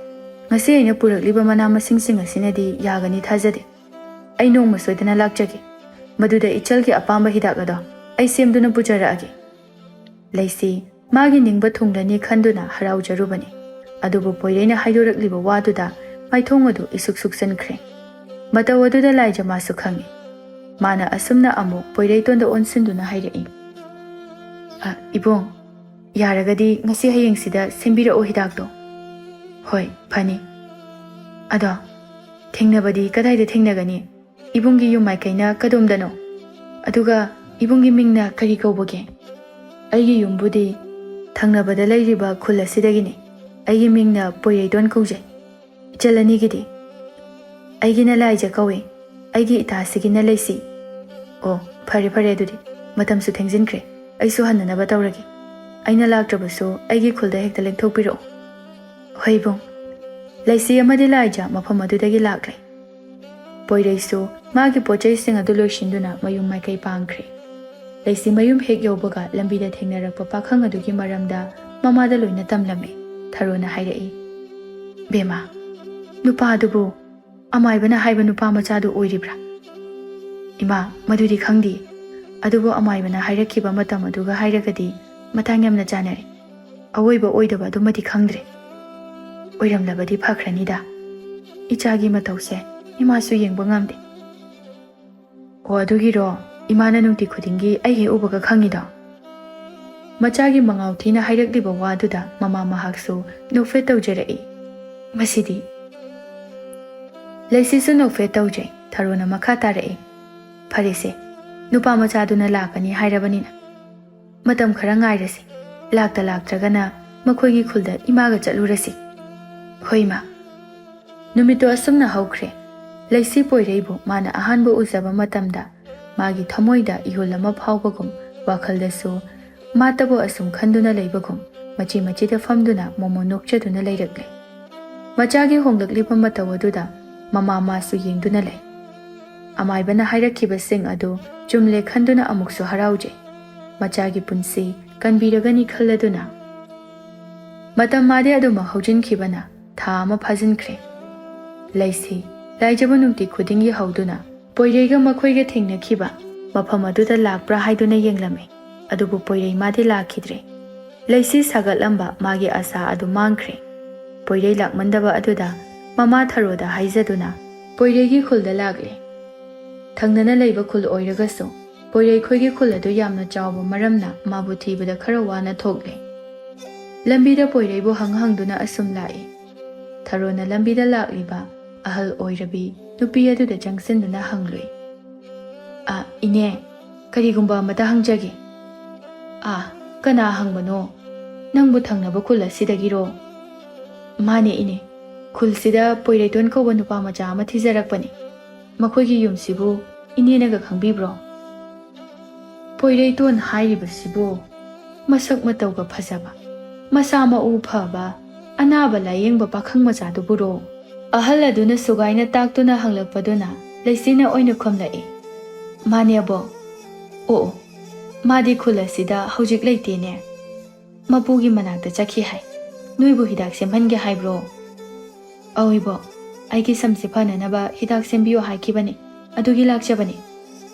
ꯉꯁꯤ ꯑꯩꯅ ꯄꯨꯔꯛꯂꯤꯕ ꯃꯅꯥ ꯃꯁꯤꯡꯁꯤꯡ ꯑꯁꯤꯅꯗꯤ ꯌꯥꯒꯅꯤ ꯊꯥꯖꯗꯦ꯫ ꯑꯩ ꯅꯣꯡꯃ ꯁꯣꯏꯗꯅ ꯂꯥꯛꯆꯒꯦ꯫ ꯃꯗꯨꯗ ꯏꯆꯜꯒꯤ ꯑꯄꯥꯝꯕ ꯍꯤꯗꯥꯛ ꯑꯗꯣ ꯑꯩ ꯁꯦꯝꯗꯨꯅ ꯄꯨꯖꯔꯛꯑꯒꯦ"꯫ ꯂꯩꯁꯤ ꯃꯥꯒꯤ ꯅꯤꯡꯕ ꯊꯨꯡꯂꯅꯤ ꯈꯟꯗꯨꯅ ꯍꯔꯥꯎꯖꯔꯨꯕꯅꯤ꯫ ꯑꯗꯨꯕꯨ ꯄꯣꯏꯔꯩꯅ ꯍꯥꯏꯗꯣꯔꯛꯂꯤꯕ ꯋꯥꯗꯨꯗ ꯃꯥꯏꯊꯣꯡ ꯑꯗꯨ ꯏꯁꯨꯛ ꯁꯨꯛꯆꯟꯈ꯭ꯔꯦ꯫ ꯃꯇꯧ ꯑꯗꯨꯗ ꯂꯥꯏꯖ ꯃꯥꯁꯨ ꯈꯪꯏ꯫ ꯃꯥꯅ ꯑꯁꯨꯝꯅ ꯑꯃꯨꯛ ꯄꯣꯏꯔꯩꯇꯣꯟꯗ ꯑꯣꯟꯁꯤꯟꯗꯨꯅ ꯍꯥꯏꯔꯛꯏ, "ꯑ, ꯏꯕꯨꯡ, ꯌꯥꯔꯒꯗꯤ ꯉꯁꯤ ꯍꯌꯦꯡꯁꯤꯗ ꯁꯦꯝꯕꯤꯔꯛꯑꯣ ꯍꯤꯗꯥꯛꯇꯣ"꯫ "ꯍꯣꯏ, ꯐꯅꯤ꯫ ꯑꯗꯣ ꯊꯦꯡꯅꯕꯗꯤ ꯀꯗꯥꯏꯗ ꯊꯦꯡꯅꯒꯅꯤ? ꯏꯕꯨꯡꯒꯤ ꯌꯨꯝ ꯃꯥꯏꯀꯩꯅ ꯀꯗꯣꯝꯗꯅꯣ? ꯑꯗꯨꯒ ꯏꯕꯨꯡꯒꯤ ꯃꯤꯡꯅ ꯀꯔꯤ ꯀꯧꯕꯒꯦ?" "ꯑꯩꯒꯤ ꯌꯨꯝꯕꯨꯗꯤ ꯊꯪꯅꯕꯗ ꯂꯩꯔꯤꯕ ꯈꯨꯜ ꯑꯁꯤꯗꯒꯤꯅꯤ꯫ ꯑꯩꯒꯤ ꯃꯤꯡꯅ ꯄꯣꯏꯔꯩꯇꯣꯟ ꯀꯧꯖꯩ"꯫ "ꯏꯆꯜ ꯑꯅꯤꯒꯤꯗꯤ?" "ꯑꯩꯒꯤꯅ ꯂꯥꯏꯖ ꯀꯧꯏ, ꯑꯩꯒꯤ ꯏꯇꯥꯁꯤꯒꯤꯅ ꯂꯩꯁꯤ"꯫ "ꯑꯣ, ꯐꯔꯦ ꯐꯔꯦ, ꯑꯗꯨꯗꯤ ꯃꯇꯝꯁꯨ ꯊꯦꯡꯖꯤꯟꯈ꯭ꯔꯦ, ꯑꯩꯁꯨ ꯍꯟꯅꯅꯕ ꯇꯧꯔꯒꯦ꯫ ꯑꯩꯅ ꯂꯥꯛꯇ꯭ꯔꯕꯁꯨ ꯑꯩꯒꯤ ꯈꯨꯜꯗ ꯍꯦꯛꯇ ꯂꯦꯡꯊꯣꯛꯄꯤꯔꯛꯑꯣ"꯫ "ꯍꯣꯏ ꯏꯕꯨꯡ"꯫ ꯂꯩꯁꯤ ꯑꯃꯗꯤ ꯂꯥꯏꯖ ꯃꯐꯝ ꯑꯗꯨꯗꯒꯤ ꯂꯥꯛꯂꯦ꯫ ꯄꯣꯏꯔꯩꯁꯨ ꯃꯥꯒꯤ ꯄꯣꯠꯆꯩꯁꯤꯡ ꯑꯗꯨ ꯂꯣꯏꯁꯤꯟꯗꯨꯅ ꯃꯌꯨꯝ ꯃꯥꯏꯀꯩ ꯄꯥꯡꯈ꯭ꯔꯦ꯫ ꯂꯩꯁꯤ ꯃꯌꯨꯝ ꯍꯦꯛ ꯌꯧꯕꯒ ꯂꯝꯕꯤꯗ ꯊꯦꯡꯅꯔꯛꯄ ꯄꯥꯈꯪ ꯑꯗꯨꯒꯤ ꯃꯔꯝꯗ ꯃꯃꯥꯗ ꯂꯣꯏꯅ ꯇꯝꯂꯝꯃꯤ꯫ ꯊꯔꯣꯅ ꯍꯥꯏꯔꯛꯏ, "ꯕꯦꯝꯃ, ꯅꯨꯄꯥ ꯑꯗꯨꯕꯨ ꯑꯃꯥꯏꯕꯅ ꯍꯥꯏꯕ ꯅꯨꯄꯥ ꯃꯆꯥꯗꯨ ꯑꯣꯏꯔꯤꯕ꯭ꯔꯥ?" "ꯏꯃꯥ, ꯃꯗꯨꯗꯤ ꯈꯪꯗꯦ꯫ ꯑꯗꯨꯕꯨ ꯑꯃꯥꯏꯕꯅ ꯍꯥꯏꯔꯛꯈꯤꯕ ꯃꯇꯝ ꯑꯗꯨꯒ ꯍꯥꯏꯔꯒꯗꯤ ꯃꯇꯥꯡ ꯌꯥꯝꯅ ꯆꯥꯅꯔꯦ꯫ ꯑꯑꯣꯏꯕ ꯑꯣꯏꯗꯕ ꯑꯗꯨꯃꯗꯤ ꯈꯪꯗ꯭ꯔꯦ"꯫ ꯑꯣꯏꯔꯝꯂꯕꯗꯤ ꯐꯈ꯭ꯔꯅꯤꯗ꯫ ꯏꯆꯥꯒꯤ ꯃꯇꯧꯁꯦ ꯏꯃꯥꯁꯨ ꯌꯦꯡꯕ ꯉꯝꯗꯦ꯫ ꯑꯣ, ꯑꯗꯨꯒꯤꯔꯣ ꯏꯃꯥꯅ ꯅꯨꯡꯇꯤ ꯈꯨꯗꯤꯡꯒꯤ ꯑꯩ ꯍꯦꯛ ꯎꯕꯒ ꯈꯪꯉꯤꯗꯣ? ꯃꯆꯥꯒꯤ ꯃꯉꯥꯎ ꯊꯤꯅ ꯍꯥꯏꯔꯛꯂꯤꯕ ꯋꯥꯗꯨꯗ ꯃꯃꯥ ꯃꯍꯥꯛꯁꯨ ꯅꯣꯛꯐꯦꯠ ꯇꯧꯖꯔꯛꯏ꯫ ꯃꯁꯤꯗꯤ꯫ ꯂꯩꯁꯤꯁꯨ ꯅꯣꯛꯐꯦꯠ ꯇꯧꯖꯩ꯫ ꯊꯔꯣꯅ ꯃꯈꯥ ꯇꯥꯔꯛꯏ, "ꯐꯔꯦꯁꯦ, ꯅꯨꯄꯥ ꯃꯆꯥꯗꯨꯅ ꯂꯥꯛꯀꯅꯤ ꯍꯥꯏꯔꯕꯅꯤꯅ, ꯃꯇꯝ ꯈꯔ ꯉꯥꯏꯔꯁꯤ꯫ ꯂꯥꯛꯇ ꯂꯥꯛꯇ꯭ꯔꯒꯅ ꯃꯈꯣꯏꯒꯤ ꯈꯨꯜꯗ ꯏꯃꯥꯒ ꯆꯠꯂꯨꯔꯁꯤ꯫" "ꯍꯣꯏ, ꯏꯃꯥ꯫" ꯅꯨꯃꯤꯠꯇꯨ ꯑꯁꯨꯝꯅ ꯍꯧꯈ꯭ꯔꯦ꯫ ꯂꯩꯁꯤ ꯄꯣꯏꯔꯩꯕꯨ ꯃꯥꯅ ꯑꯍꯥꯟꯕ ꯎꯖꯕ ꯃꯇꯝꯗ ꯃꯥꯒꯤ ꯊꯃꯣꯏꯗ ꯏꯍꯨꯜ ꯑꯃ ꯐꯥꯎꯕꯒꯨꯝ, ꯋꯥꯈꯜꯗꯁꯨ ꯃꯥꯇꯕꯨ ꯑꯁꯨꯝ ꯈꯟꯗꯨꯅ ꯂꯩꯕꯒꯨꯝ, ꯃꯆꯤ ꯃꯆꯤꯗ ꯐꯝꯗꯨꯅ ꯃꯣꯃꯣ ꯅꯣꯛꯆꯗꯨꯅ ꯂꯩꯔꯛꯂꯦ꯫ ꯃꯆꯥꯒꯤ ꯍꯣꯡꯂꯛꯂꯤꯕ ꯃꯇꯧ ꯑꯗꯨꯗ ꯃꯃꯥ ꯃꯥꯁꯨ ꯌꯦꯡꯗꯨꯅ ꯂꯩ꯫ ꯑꯃꯥꯏꯕꯅ ꯍꯥꯏꯔꯛꯈꯤꯕꯁꯤꯡ ꯑꯗꯨ ꯆꯨꯝꯂꯦ ꯈꯟꯗꯨꯅ ꯑꯃꯨꯛꯁꯨ ꯍꯔꯥꯎꯖꯩ꯫ ꯃꯆꯥꯒꯤ ꯄꯨꯟꯁꯤ ꯀꯟꯕꯤꯔꯒꯅꯤ ꯈꯜꯂꯗꯨꯅ꯫ ꯃꯇꯝ ꯃꯥꯗꯤ ꯑꯗꯨꯃꯛ ꯍꯧꯖꯤꯟꯈꯤꯕꯅ ꯊꯥ ꯑꯃ ꯐꯥꯖꯤꯟꯈ꯭ꯔꯦ꯫ ꯂꯩꯁꯤ ꯂꯥꯏꯖꯕ ꯅꯨꯡꯇꯤ ꯈꯨꯗꯤꯡꯒꯤ ꯍꯧꯗꯨꯅ ꯄꯣꯏꯔꯩꯒ ꯃꯈꯣꯏꯒ ꯊꯦꯡꯅꯈꯤꯕ ꯃꯐꯝ ꯑꯗꯨꯗ ꯂꯥꯛꯄ꯭ꯔꯥ ꯍꯥꯏꯗꯨꯅ ꯌꯦꯡꯂꯝꯃꯤ꯫ ꯑꯗꯨꯕꯨ ꯄꯣꯏꯔꯩ ꯃꯥꯗꯤ ꯂꯥꯛꯈꯤꯗ꯭ꯔꯦ꯫ ꯂꯩꯁꯤ ꯁꯥꯒꯠꯂꯝꯕ ꯃꯥꯒꯤ ꯑꯁꯥ ꯑꯗꯨ ꯃꯥꯡꯈ꯭ꯔꯦ꯫ ꯄꯣꯏꯔꯩ ꯂꯥꯛꯃꯟꯗꯕ ꯑꯗꯨꯗ ꯃꯃꯥ ꯊꯔꯣꯗ ꯍꯥꯏꯖꯗꯨꯅ ꯄꯣꯏꯔꯩꯒꯤ ꯈꯨꯜꯗ ꯂꯥꯛꯂꯦ꯫ ꯊꯪꯅꯅ ꯂꯩꯕ ꯈꯨꯜ ꯑꯣꯏꯔꯒꯁꯨ ꯄꯣꯏꯔꯩꯈꯣꯏꯒꯤ ꯈꯨꯜ ꯑꯗꯨ ꯌꯥꯝꯅ ꯆꯥꯎꯕ ꯃꯔꯝꯅ ꯃꯥꯕꯨ ꯊꯤꯕꯗ ꯈꯔ ꯋꯥꯅ ꯊꯣꯛꯂꯦ꯫ ꯂꯝꯕꯤꯗ ꯄꯣꯏꯔꯩꯕꯨ ꯍꯪ ꯍꯪꯗꯨꯅ ꯑꯁꯨꯝ ꯂꯥꯛꯏ꯫ ꯊꯔꯣꯅ ꯂꯝꯕꯤꯗ ꯂꯥꯛꯂꯤꯕ ꯑꯍꯜ ꯑꯣꯏꯔꯕꯤ ꯅꯨꯄꯤ ꯑꯗꯨꯗ ꯆꯪꯁꯤꯟꯗꯨꯅ ꯍꯪꯂꯨꯏ, "ꯑ, ꯏꯅꯦ, ꯀꯔꯤꯒꯨꯝꯕ ꯑꯃꯇ ꯍꯪꯖꯒꯦ꯫" "ꯑ, ꯀꯅꯥ ꯍꯪꯕꯅꯣ? ꯅꯪꯕꯨ ꯊꯪꯅꯕ ꯈꯨꯜ ꯑꯁꯤꯗꯒꯤꯔꯣ?" "ꯃꯥꯅꯦ ꯏꯅꯦ, ꯈꯨꯜꯁꯤꯗ ꯄꯣꯏꯔꯩꯇꯣꯟ ꯀꯧꯕ ꯅꯨꯄꯥ ꯃꯆꯥ ꯑꯃ ꯊꯤꯖꯔꯛꯄꯅꯤ꯫ ꯃꯈꯣꯏꯒꯤ ꯌꯨꯝꯁꯤꯕꯨ ꯏꯅꯦꯅꯒ ꯈꯪꯕꯤꯕ꯭ꯔꯣ?" "ꯄꯣꯏꯔꯩꯇꯣꯟ ꯍꯥꯏꯔꯤꯕꯁꯤꯕꯨ ꯃꯁꯛ ꯃꯇꯧꯒ ꯐꯖꯕ, ꯃꯁꯥ ꯃꯎ ꯐꯕ, ꯑꯅꯥꯕ ꯂꯥꯌꯦꯡꯕ ꯄꯥꯈꯪ ꯃꯆꯥꯗꯨꯕꯨꯔꯣ?" ꯑꯍꯜ ꯑꯗꯨꯅ ꯁꯨꯒꯥꯏꯅ ꯇꯥꯛꯇꯨꯅ ꯍꯪꯂꯛꯄꯗꯨꯅ ꯂꯩꯁꯤꯅ ꯑꯣꯏꯅ ꯈꯨꯝꯂꯛꯏ, "ꯃꯥꯅꯦ ꯑꯕꯣꯛ꯫ ꯑꯣ, ꯑꯣ, ꯃꯥꯗꯤ ꯈꯨꯜ ꯑꯁꯤꯗ ꯍꯧꯖꯤꯛ ꯂꯩꯇꯦꯅꯦ꯫ ꯃꯄꯨꯒꯤ ꯃꯅꯥꯛꯇ ꯆꯠꯈꯤ ꯍꯥꯏ꯫ ꯅꯣꯏꯕꯨ ꯍꯤꯗꯥꯛ ꯁꯦꯝꯍꯟꯒꯦ ꯍꯥꯏꯕ꯭ꯔꯣ?" "ꯑꯧ ꯏꯕꯣꯛ, ꯑꯩꯒꯤ ꯁꯝꯁꯦ ꯐꯅꯅꯕ ꯍꯤꯗꯥꯛ ꯁꯦꯝꯕꯤꯌꯨ ꯍꯥꯏꯈꯤꯕꯅꯦ, ꯑꯗꯨꯒꯤ ꯂꯥꯛꯆꯕꯅꯦ꯫"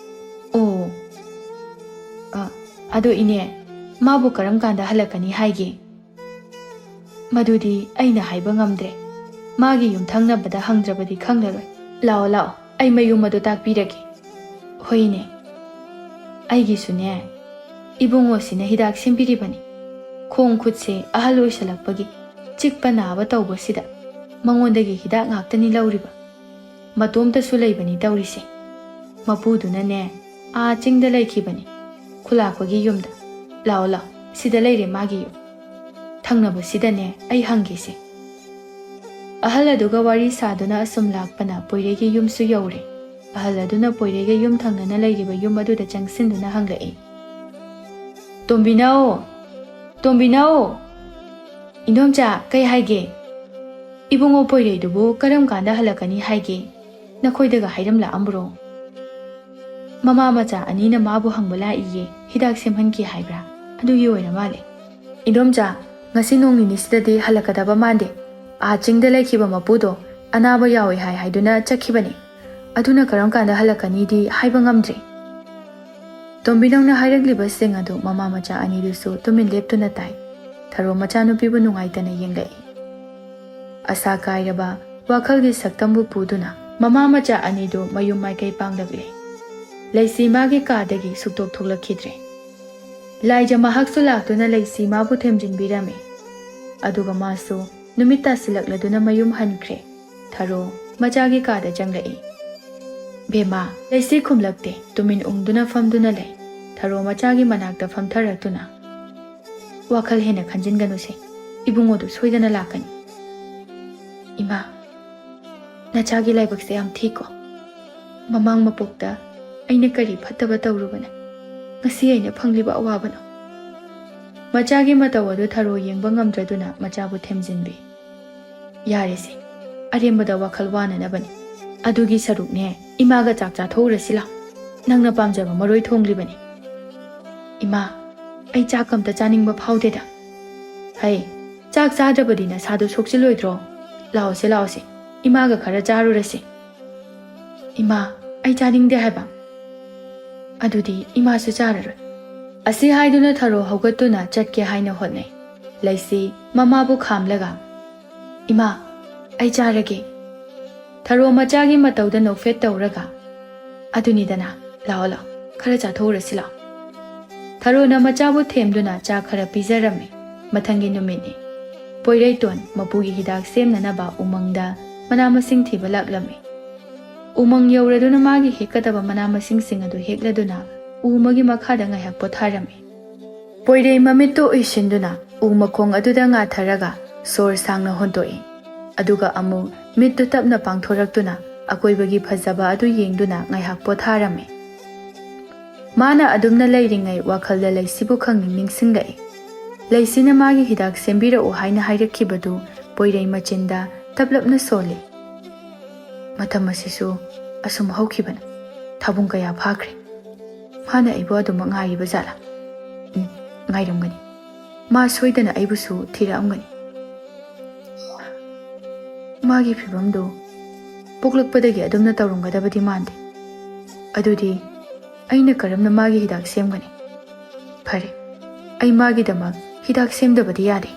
"ꯑꯣ, ꯑ, ꯑꯗꯣ ꯏꯅꯦ, ꯃꯥꯕꯨ ꯀꯔꯝ ꯀꯥꯟꯗ ꯍꯜꯂꯛꯀꯅꯤ ꯍꯥꯏꯒꯦ?" "ꯃꯗꯨꯗꯤ ꯑꯩꯅ ꯍꯥꯏꯕ ꯉꯝꯗ꯭ꯔꯦ꯫ ꯃꯥꯒꯤ ꯌꯨꯝꯊꯪꯅꯕꯗ ꯍꯪꯗ꯭ꯔꯕꯗꯤ ꯈꯪꯂꯔꯣꯏ꯫ ꯂꯥꯛꯑꯣ, ꯂꯥꯛꯑꯣ, ꯑꯩ ꯃꯌꯨꯝ ꯑꯗꯨ ꯇꯥꯛꯄꯤꯔꯒꯦ꯫" "ꯍꯣꯏꯅꯦ, ꯑꯩꯒꯤꯁꯨꯅꯦ, ꯏꯕꯨꯡꯉꯣꯁꯤꯅ ꯍꯤꯗꯥꯛ ꯁꯦꯝꯕꯤꯔꯤꯕꯅꯤ꯫ ꯈꯣꯡ ꯈꯨꯠꯁꯦ ꯑꯍꯜ ꯑꯣꯏꯁꯜꯂꯛꯄꯒꯤ ꯆꯤꯛꯄ ꯅꯥꯕ ꯇꯧꯕꯁꯤꯗ ꯃꯉꯣꯟꯗꯒꯤ ꯍꯤꯗꯥꯛ ꯉꯥꯛꯇꯅꯤ ꯂꯧꯔꯤꯕ꯫ ꯃꯇꯣꯝꯇꯁꯨ ꯂꯩꯕꯅꯤ ꯇꯧꯔꯤꯁꯦ꯫ ꯃꯄꯨꯗꯨꯅꯅꯦ, ꯑꯥ ꯆꯤꯡꯗ ꯂꯩꯈꯤꯕꯅꯤ, ꯈꯨꯂꯥꯛꯄꯒꯤ ꯌꯨꯝꯗ꯫ ꯂꯥꯛꯑꯣ, ꯂꯥꯛꯑꯣ, ꯁꯤꯗ ꯂꯩꯔꯦ ꯃꯥꯒꯤ ꯌꯨꯝ꯫ ꯊꯪꯅꯕꯁꯤꯗꯅꯦ ꯑꯩ ꯍꯪꯒꯦꯁꯦ꯫" ꯑꯍꯜ ꯑꯗꯨꯒ ꯋꯥꯔꯤ ꯁꯥꯗꯨꯅ ꯑꯁꯨꯝ ꯂꯥꯛꯄꯅ ꯄꯣꯏꯔꯩꯒꯤ ꯌꯨꯝꯁꯨ ꯌꯧꯔꯦ꯫ ꯑꯍꯜ ꯑꯗꯨꯅ ꯄꯣꯏꯔꯩꯒ ꯌꯨꯝ ꯊꯪꯅꯅ ꯂꯩꯔꯤꯕ ꯌꯨꯝ ꯑꯗꯨꯗ ꯆꯪꯁꯤꯟꯗꯨꯅ ꯍꯪꯂꯛꯏ, "ꯇꯣꯝꯕꯤꯅꯧ! ꯇꯣꯝꯕꯤꯅꯧ!" "ꯏꯟꯗꯣꯝꯆꯥ, ꯀꯩ ꯍꯥꯏꯒꯦ?" "ꯏꯕꯨꯡꯉꯣ ꯄꯣꯏꯔꯩꯗꯨꯕꯨ ꯀꯔꯝ ꯀꯥꯟꯗ ꯍꯜꯂꯛꯀꯅꯤ ꯍꯥꯏꯒꯦ? ꯅꯈꯣꯏꯗꯒ ꯍꯥꯏꯔꯝꯂꯛꯑꯝꯕ꯭ꯔꯣ?" "ꯃꯃꯥ ꯃꯆꯥ ꯑꯅꯤꯅ ꯃꯥꯕꯨ ꯍꯪꯕ ꯂꯥꯛꯏꯌꯦ, ꯍꯤꯗꯥꯛ ꯁꯦꯝꯍꯟꯈꯤ ꯍꯥꯏꯕ꯭ꯔꯥ? ꯑꯗꯨꯒꯤ ꯑꯣꯏꯔ ꯃꯥꯜꯂꯦ꯫" "ꯏꯟꯗꯣꯝꯆꯥ, ꯉꯁꯤ ꯅꯣꯡ ꯅꯤꯅꯤꯁꯤꯗꯗꯤ ꯍꯜꯂꯛꯀꯗꯕ ꯃꯥꯟꯗꯦ꯫ ꯑꯥ ꯆꯤꯡꯗ ꯂꯩꯈꯤꯕ ꯃꯄꯨꯗꯣ ꯑꯅꯥꯕ ꯌꯥꯎꯏ ꯍꯥꯏ ꯍꯥꯏꯗꯨꯅ ꯆꯠꯈꯤꯕꯅꯤ꯫ ꯑꯗꯨꯅ ꯀꯔꯝ ꯀꯥꯟꯗ ꯍꯜꯂꯛꯀꯅꯤꯗꯤ ꯍꯥꯏꯕ ꯉꯝꯗ꯭ꯔꯤ꯫" ꯇꯣꯝꯕꯤꯅꯧꯅ ꯍꯥꯏꯔꯛꯂꯤꯕꯁꯤꯡ ꯑꯗꯨ ꯃꯃꯥ ꯃꯆꯥ ꯑꯅꯤꯗꯨꯁꯨ ꯇꯨꯃꯤꯟ ꯂꯦꯞꯇꯨꯅ ꯇꯥꯏ꯫ ꯊꯔꯣ ꯃꯆꯥꯅꯨꯄꯤꯕꯨ ꯅꯨꯡꯉꯥꯏꯇꯅ ꯌꯦꯡꯂꯛꯏ꯫ ꯑꯁꯥ ꯀꯥꯏꯔꯕ ꯋꯥꯈꯜꯒꯤ ꯁꯛꯇꯝꯕꯨ ꯄꯨꯗꯨꯅ ꯃꯃꯥ ꯃꯆꯥ ꯑꯅꯤꯗꯨ ꯃꯌꯨꯝ ꯃꯥꯏꯀꯩ ꯄꯥꯡꯂꯛꯂꯦ꯫ ꯂꯩꯁꯤ ꯃꯥꯒꯤ ꯀꯥꯗꯒꯤ ꯁꯨꯛꯊꯣꯛ ꯊꯣꯛꯂꯛꯈꯤꯗ꯭ꯔꯦ꯫ ꯂꯥꯏꯖ ꯃꯍꯥꯛꯁꯨ ꯂꯥꯛꯇꯨꯅ ꯂꯩꯁꯤ ꯃꯥꯕꯨ ꯊꯦꯝꯖꯤꯟꯕꯤꯔꯝꯃꯤ꯫ ꯑꯗꯨꯒ ꯃꯥꯁꯨ ꯅꯨꯃꯤꯠ ꯇꯥꯁꯤꯜꯂꯛꯂꯗꯨꯅ ꯃꯌꯨꯝ ꯍꯟꯈ꯭ꯔꯦ꯫ ꯊꯔꯣ ꯃꯆꯥꯒꯤ ꯀꯥꯗ ꯆꯪꯂꯛꯏ꯫ ꯕꯦꯝꯃ, ꯂꯩꯁꯤ ꯈꯨꯝꯂꯛꯇꯦ, ꯇꯨꯃꯤꯟ ꯎꯪꯗꯨꯅ ꯐꯝꯗꯨꯅ ꯂꯩ꯫ ꯊꯔꯣ ꯃꯆꯥꯒꯤ ꯃꯅꯥꯛꯇ ꯐꯝꯊꯔꯛꯇꯨꯅ, "ꯋꯥꯈꯜ ꯍꯦꯟꯅ ꯈꯟꯖꯤꯟꯒꯅꯨꯁꯦ, ꯏꯕꯨꯡꯉꯣꯗꯨ ꯁꯣꯏꯗꯅ ꯂꯥꯛꯀꯅꯤ꯫" "ꯏꯃꯥ, ꯅꯆꯥꯒꯤ ꯂꯥꯏꯕꯛꯁꯦ ꯌꯥꯝ ꯊꯤꯀꯣ꯫ ꯃꯃꯥꯡ ꯃꯄꯣꯛꯇ ꯑꯩꯅ ꯀꯔꯤ ꯐꯠꯇꯕ ꯇꯧꯔꯨꯕꯅ ꯉꯁꯤ ꯑꯩꯅ ꯐꯪꯂꯤꯕ ꯑꯋꯥꯕꯅꯣ?" ꯃꯆꯥꯒꯤ ꯃꯇꯧ ꯑꯗꯨ ꯊꯔꯣ ꯌꯦꯡꯕ ꯉꯝꯗ꯭ꯔꯗꯨꯅ ꯃꯆꯥꯕꯨ ꯊꯦꯝꯖꯤꯟꯕꯤ꯫ "ꯌꯥꯔꯦꯁꯦ, ꯑꯔꯦꯝꯕꯗ ꯋꯥꯈꯜ ꯋꯥꯅꯅꯕꯅꯤ꯫ ꯑꯗꯨꯒꯤ ꯁꯔꯨꯛꯅꯦ, ꯏꯃꯥꯒ ꯆꯥꯛ ꯆꯥꯊꯣꯛꯎꯔꯁꯤ ꯂꯥꯎ꯫ ꯅꯪꯅ ꯄꯥꯝꯖꯕ ꯃꯔꯣꯏ ꯊꯣꯡꯂꯤꯕꯅꯤ꯫" "ꯏꯃꯥ, ꯑꯩ ꯆꯥꯛ ꯑꯝꯇ ꯆꯥꯅꯤꯡꯕ ꯐꯥꯎꯗꯦꯗ꯫" "ꯍꯩ, ꯆꯥꯛ ꯆꯥꯗ꯭ꯔꯕꯗꯤ ꯅꯁꯥꯗꯣ ꯁꯣꯛꯆꯤꯜꯂꯣꯏꯗ꯭ꯔꯣ? ꯂꯥꯛꯑꯣꯁꯦ, ꯂꯥꯛꯑꯣꯁꯦ, ꯏꯃꯥꯒ ꯈꯔ ꯆꯥꯔꯨꯔꯁꯤ꯫" "ꯏꯃꯥ, ꯑꯩ ꯆꯥꯅꯤꯡꯗꯦ ꯍꯥꯏꯕ꯫" "ꯑꯗꯨꯗꯤ ꯏꯃꯥꯁꯨ ꯆꯥꯔꯔꯣꯏ꯫" ꯑꯁꯤ ꯍꯥꯏꯗꯨꯅ ꯊꯔꯣ ꯍꯧꯒꯠꯇꯨꯅ ꯆꯠꯀꯦ ꯍꯥꯏꯅ ꯍꯣꯠꯅꯩ꯫ ꯂꯩꯁꯤ ꯃꯃꯥꯕꯨ ꯈꯥꯝꯂꯒ, "ꯏꯃꯥ, ꯑꯩ ꯆꯥꯔꯒꯦ꯫" ꯊꯔꯣ ꯃꯆꯥꯒꯤ ꯃꯇꯧꯗ ꯅꯣꯛꯐꯦꯠ ꯇꯧꯔꯒ, "ꯑꯗꯨꯅꯤꯗꯅ, ꯂꯥꯛꯑꯣ ꯂꯥꯛꯑꯣ, ꯈꯔ ꯆꯥꯊꯣꯛꯎꯔꯁꯤ ꯂꯥꯛꯑꯣ꯫" ꯊꯔꯣꯅ ꯃꯆꯥꯕꯨ ꯊꯦꯝꯗꯨꯅ ꯆꯥ ꯈꯔ ꯄꯤꯖꯔꯝꯃꯤ꯫ ꯃꯊꯪꯒꯤ ꯅꯨꯃꯤꯠꯅꯤ꯫ ꯄꯣꯏꯔꯩꯇꯣꯟ ꯃꯄꯨꯒꯤ ꯍꯤꯗꯥꯛ ꯁꯦꯝꯅꯅꯕ ꯎꯃꯪꯗ ꯃꯅꯥ ꯃꯁꯤꯡ ꯊꯤꯕ ꯂꯥꯛꯂꯝꯃꯤ꯫ ꯎꯃꯪ ꯌꯧꯔꯗꯨꯅ ꯃꯥꯒꯤ ꯍꯦꯛꯀꯗꯕ ꯃꯅꯥ ꯃꯁꯤꯡꯁꯤꯡ ꯑꯗꯨ ꯍꯦꯛꯂꯗꯨꯅ ꯎ ꯑꯃꯒꯤ ꯃꯈꯥꯗ ꯉꯥꯏꯍꯥꯛ ꯄꯣꯊꯥꯔꯝꯃꯤ꯫ ꯄꯣꯏꯔꯩ ꯃꯃꯤꯠꯇꯨ ꯎꯏꯁꯤꯟꯗꯨꯅ ꯎ ꯃꯈꯣꯡ ꯑꯗꯨꯗ ꯉꯥꯊꯔꯒ ꯁꯣꯔ ꯁꯥꯡꯅ ꯍꯣꯟꯗꯣꯛꯏ꯫ ꯑꯗꯨꯒ ꯑꯃꯨꯛ ꯃꯤꯠꯇꯨ ꯇꯞꯅ ꯄꯥꯡꯊꯣꯔꯛꯇꯨꯅ ꯑꯀꯣꯏꯕꯒꯤ ꯐꯖꯕ ꯑꯗꯨ ꯌꯦꯡꯗꯨꯅ ꯉꯥꯏꯍꯥꯛ ꯄꯣꯊꯥꯔꯝꯃꯤ꯫ ꯃꯥꯅ ꯑꯗꯨꯝꯅ ꯂꯩꯔꯤꯉꯩ ꯋꯥꯈꯜꯗ ꯂꯩꯁꯤꯕꯨ ꯈꯪꯅꯤꯡ ꯅꯤꯡꯁꯤꯡꯂꯛꯏ꯫ ꯂꯩꯁꯤꯅ ꯃꯥꯒꯤ ꯍꯤꯗꯥꯛ ꯁꯦꯝꯕꯤꯔꯛꯎ ꯍꯥꯏꯅ ꯍꯥꯏꯔꯛꯈꯤꯕꯗꯨ ꯄꯣꯏꯔꯩ ꯃꯆꯤꯟꯗ ꯇꯞꯂꯞꯅ ꯁꯣꯜꯂꯤ꯫ "ꯃꯇꯝ ꯑꯁꯤꯁꯨ ꯑꯁꯨꯝ ꯍꯧꯈꯤꯕꯅ ꯊꯥꯕꯨꯡ ꯀꯌꯥ ꯐꯥꯈ꯭ꯔꯦ꯫ ꯃꯥꯅ ꯑꯩꯕꯨ ꯑꯗꯨꯃꯛ ꯉꯥꯏꯔꯤꯕ ꯖꯥꯠꯂꯥ? ꯎꯝ, ꯉꯥꯏꯔꯝꯒꯅꯤ꯫ ꯃꯥ ꯁꯣꯏꯗꯅ ꯑꯩꯕꯨꯁꯨ ꯊꯤꯔꯛꯑꯝꯒꯅꯤ꯫ ꯃꯥꯒꯤ ꯐꯤꯕꯝꯗꯨ ꯄꯣꯛꯂꯛꯄꯗꯒꯤ ꯑꯗꯨꯝꯅ ꯇꯧꯔꯝꯒꯗꯕꯗꯤ ꯃꯥꯟꯗꯦ꯫ ꯑꯗꯨꯗꯤ ꯑꯩꯅ ꯀꯔꯝꯅ ꯃꯥꯒꯤ ꯍꯤꯗꯥꯛ ꯁꯦꯝꯒꯅꯤ? ꯐꯔꯦ, ꯑꯩ ꯃꯥꯒꯤꯗꯃꯛ ꯍꯤꯗꯥꯛ ꯁꯦꯝꯗꯕꯗꯤ ꯌꯥꯗꯦ꯫"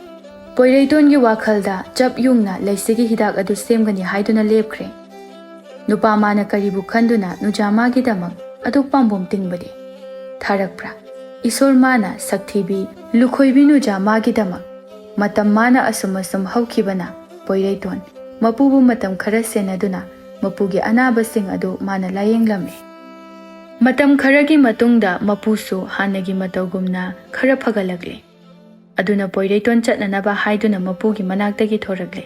ꯄꯣꯏꯔꯩꯇꯣꯟꯒꯤ ꯋꯥꯈꯜꯗ ꯆꯞ ꯌꯨꯡꯅ ꯂꯩꯁꯤꯒꯤ ꯍꯤꯗꯥꯛ ꯑꯗꯨ ꯁꯦꯝꯒꯅꯤ ꯍꯥꯏꯗꯨꯅ ꯂꯦꯞꯈ꯭ꯔꯦ꯫ ꯅꯨꯄꯥ ꯃꯥꯅ ꯀꯔꯤꯕꯨ ꯈꯟꯗꯨꯅ ꯅꯨꯖꯥ ꯃꯥꯒꯤꯗꯃꯛ ꯑꯗꯨꯛ ꯄꯥꯝꯕꯣꯝ ꯇꯤꯡꯕꯗꯤ? ꯊꯥꯔꯛꯄ꯭ꯔꯥ? ꯏꯁꯣꯔ ꯃꯥꯅ ꯁꯛꯊꯤꯕꯤ ꯂꯨꯈꯣꯏꯕꯤ ꯅꯨꯖꯥ ꯃꯥꯒꯤꯗꯃꯛ꯫ ꯃꯇꯝ ꯃꯥꯅ ꯑꯁꯨꯝ ꯑꯁꯨꯝ ꯍꯧꯈꯤꯕꯅ ꯄꯣꯏꯔꯩꯇꯣꯟ ꯃꯄꯨꯕꯨ ꯃꯇꯝ ꯈꯔ ꯁꯦꯟꯅꯗꯨꯅ ꯃꯄꯨꯒꯤ ꯑꯅꯥꯕꯁꯤꯡ ꯑꯗꯨ ꯃꯥꯅ ꯂꯥꯌꯦꯡꯂꯝꯃꯤ꯫ ꯃꯇꯝ ꯈꯔꯒꯤ ꯃꯇꯨꯡꯗ ꯃꯄꯨꯁꯨ ꯍꯥꯟꯅꯒꯤ ꯃꯇꯧꯒꯨꯝꯅ ꯈꯔ ꯐꯒꯠꯂꯛꯂꯦ꯫ ꯑꯗꯨꯅ ꯄꯣꯏꯔꯩꯇꯣꯟ ꯆꯠꯅꯅꯕ ꯍꯥꯏꯗꯨꯅ ꯃꯄꯨꯒꯤ ꯃꯅꯥꯛꯇꯒꯤ ꯊꯣꯔꯛꯂꯦ꯫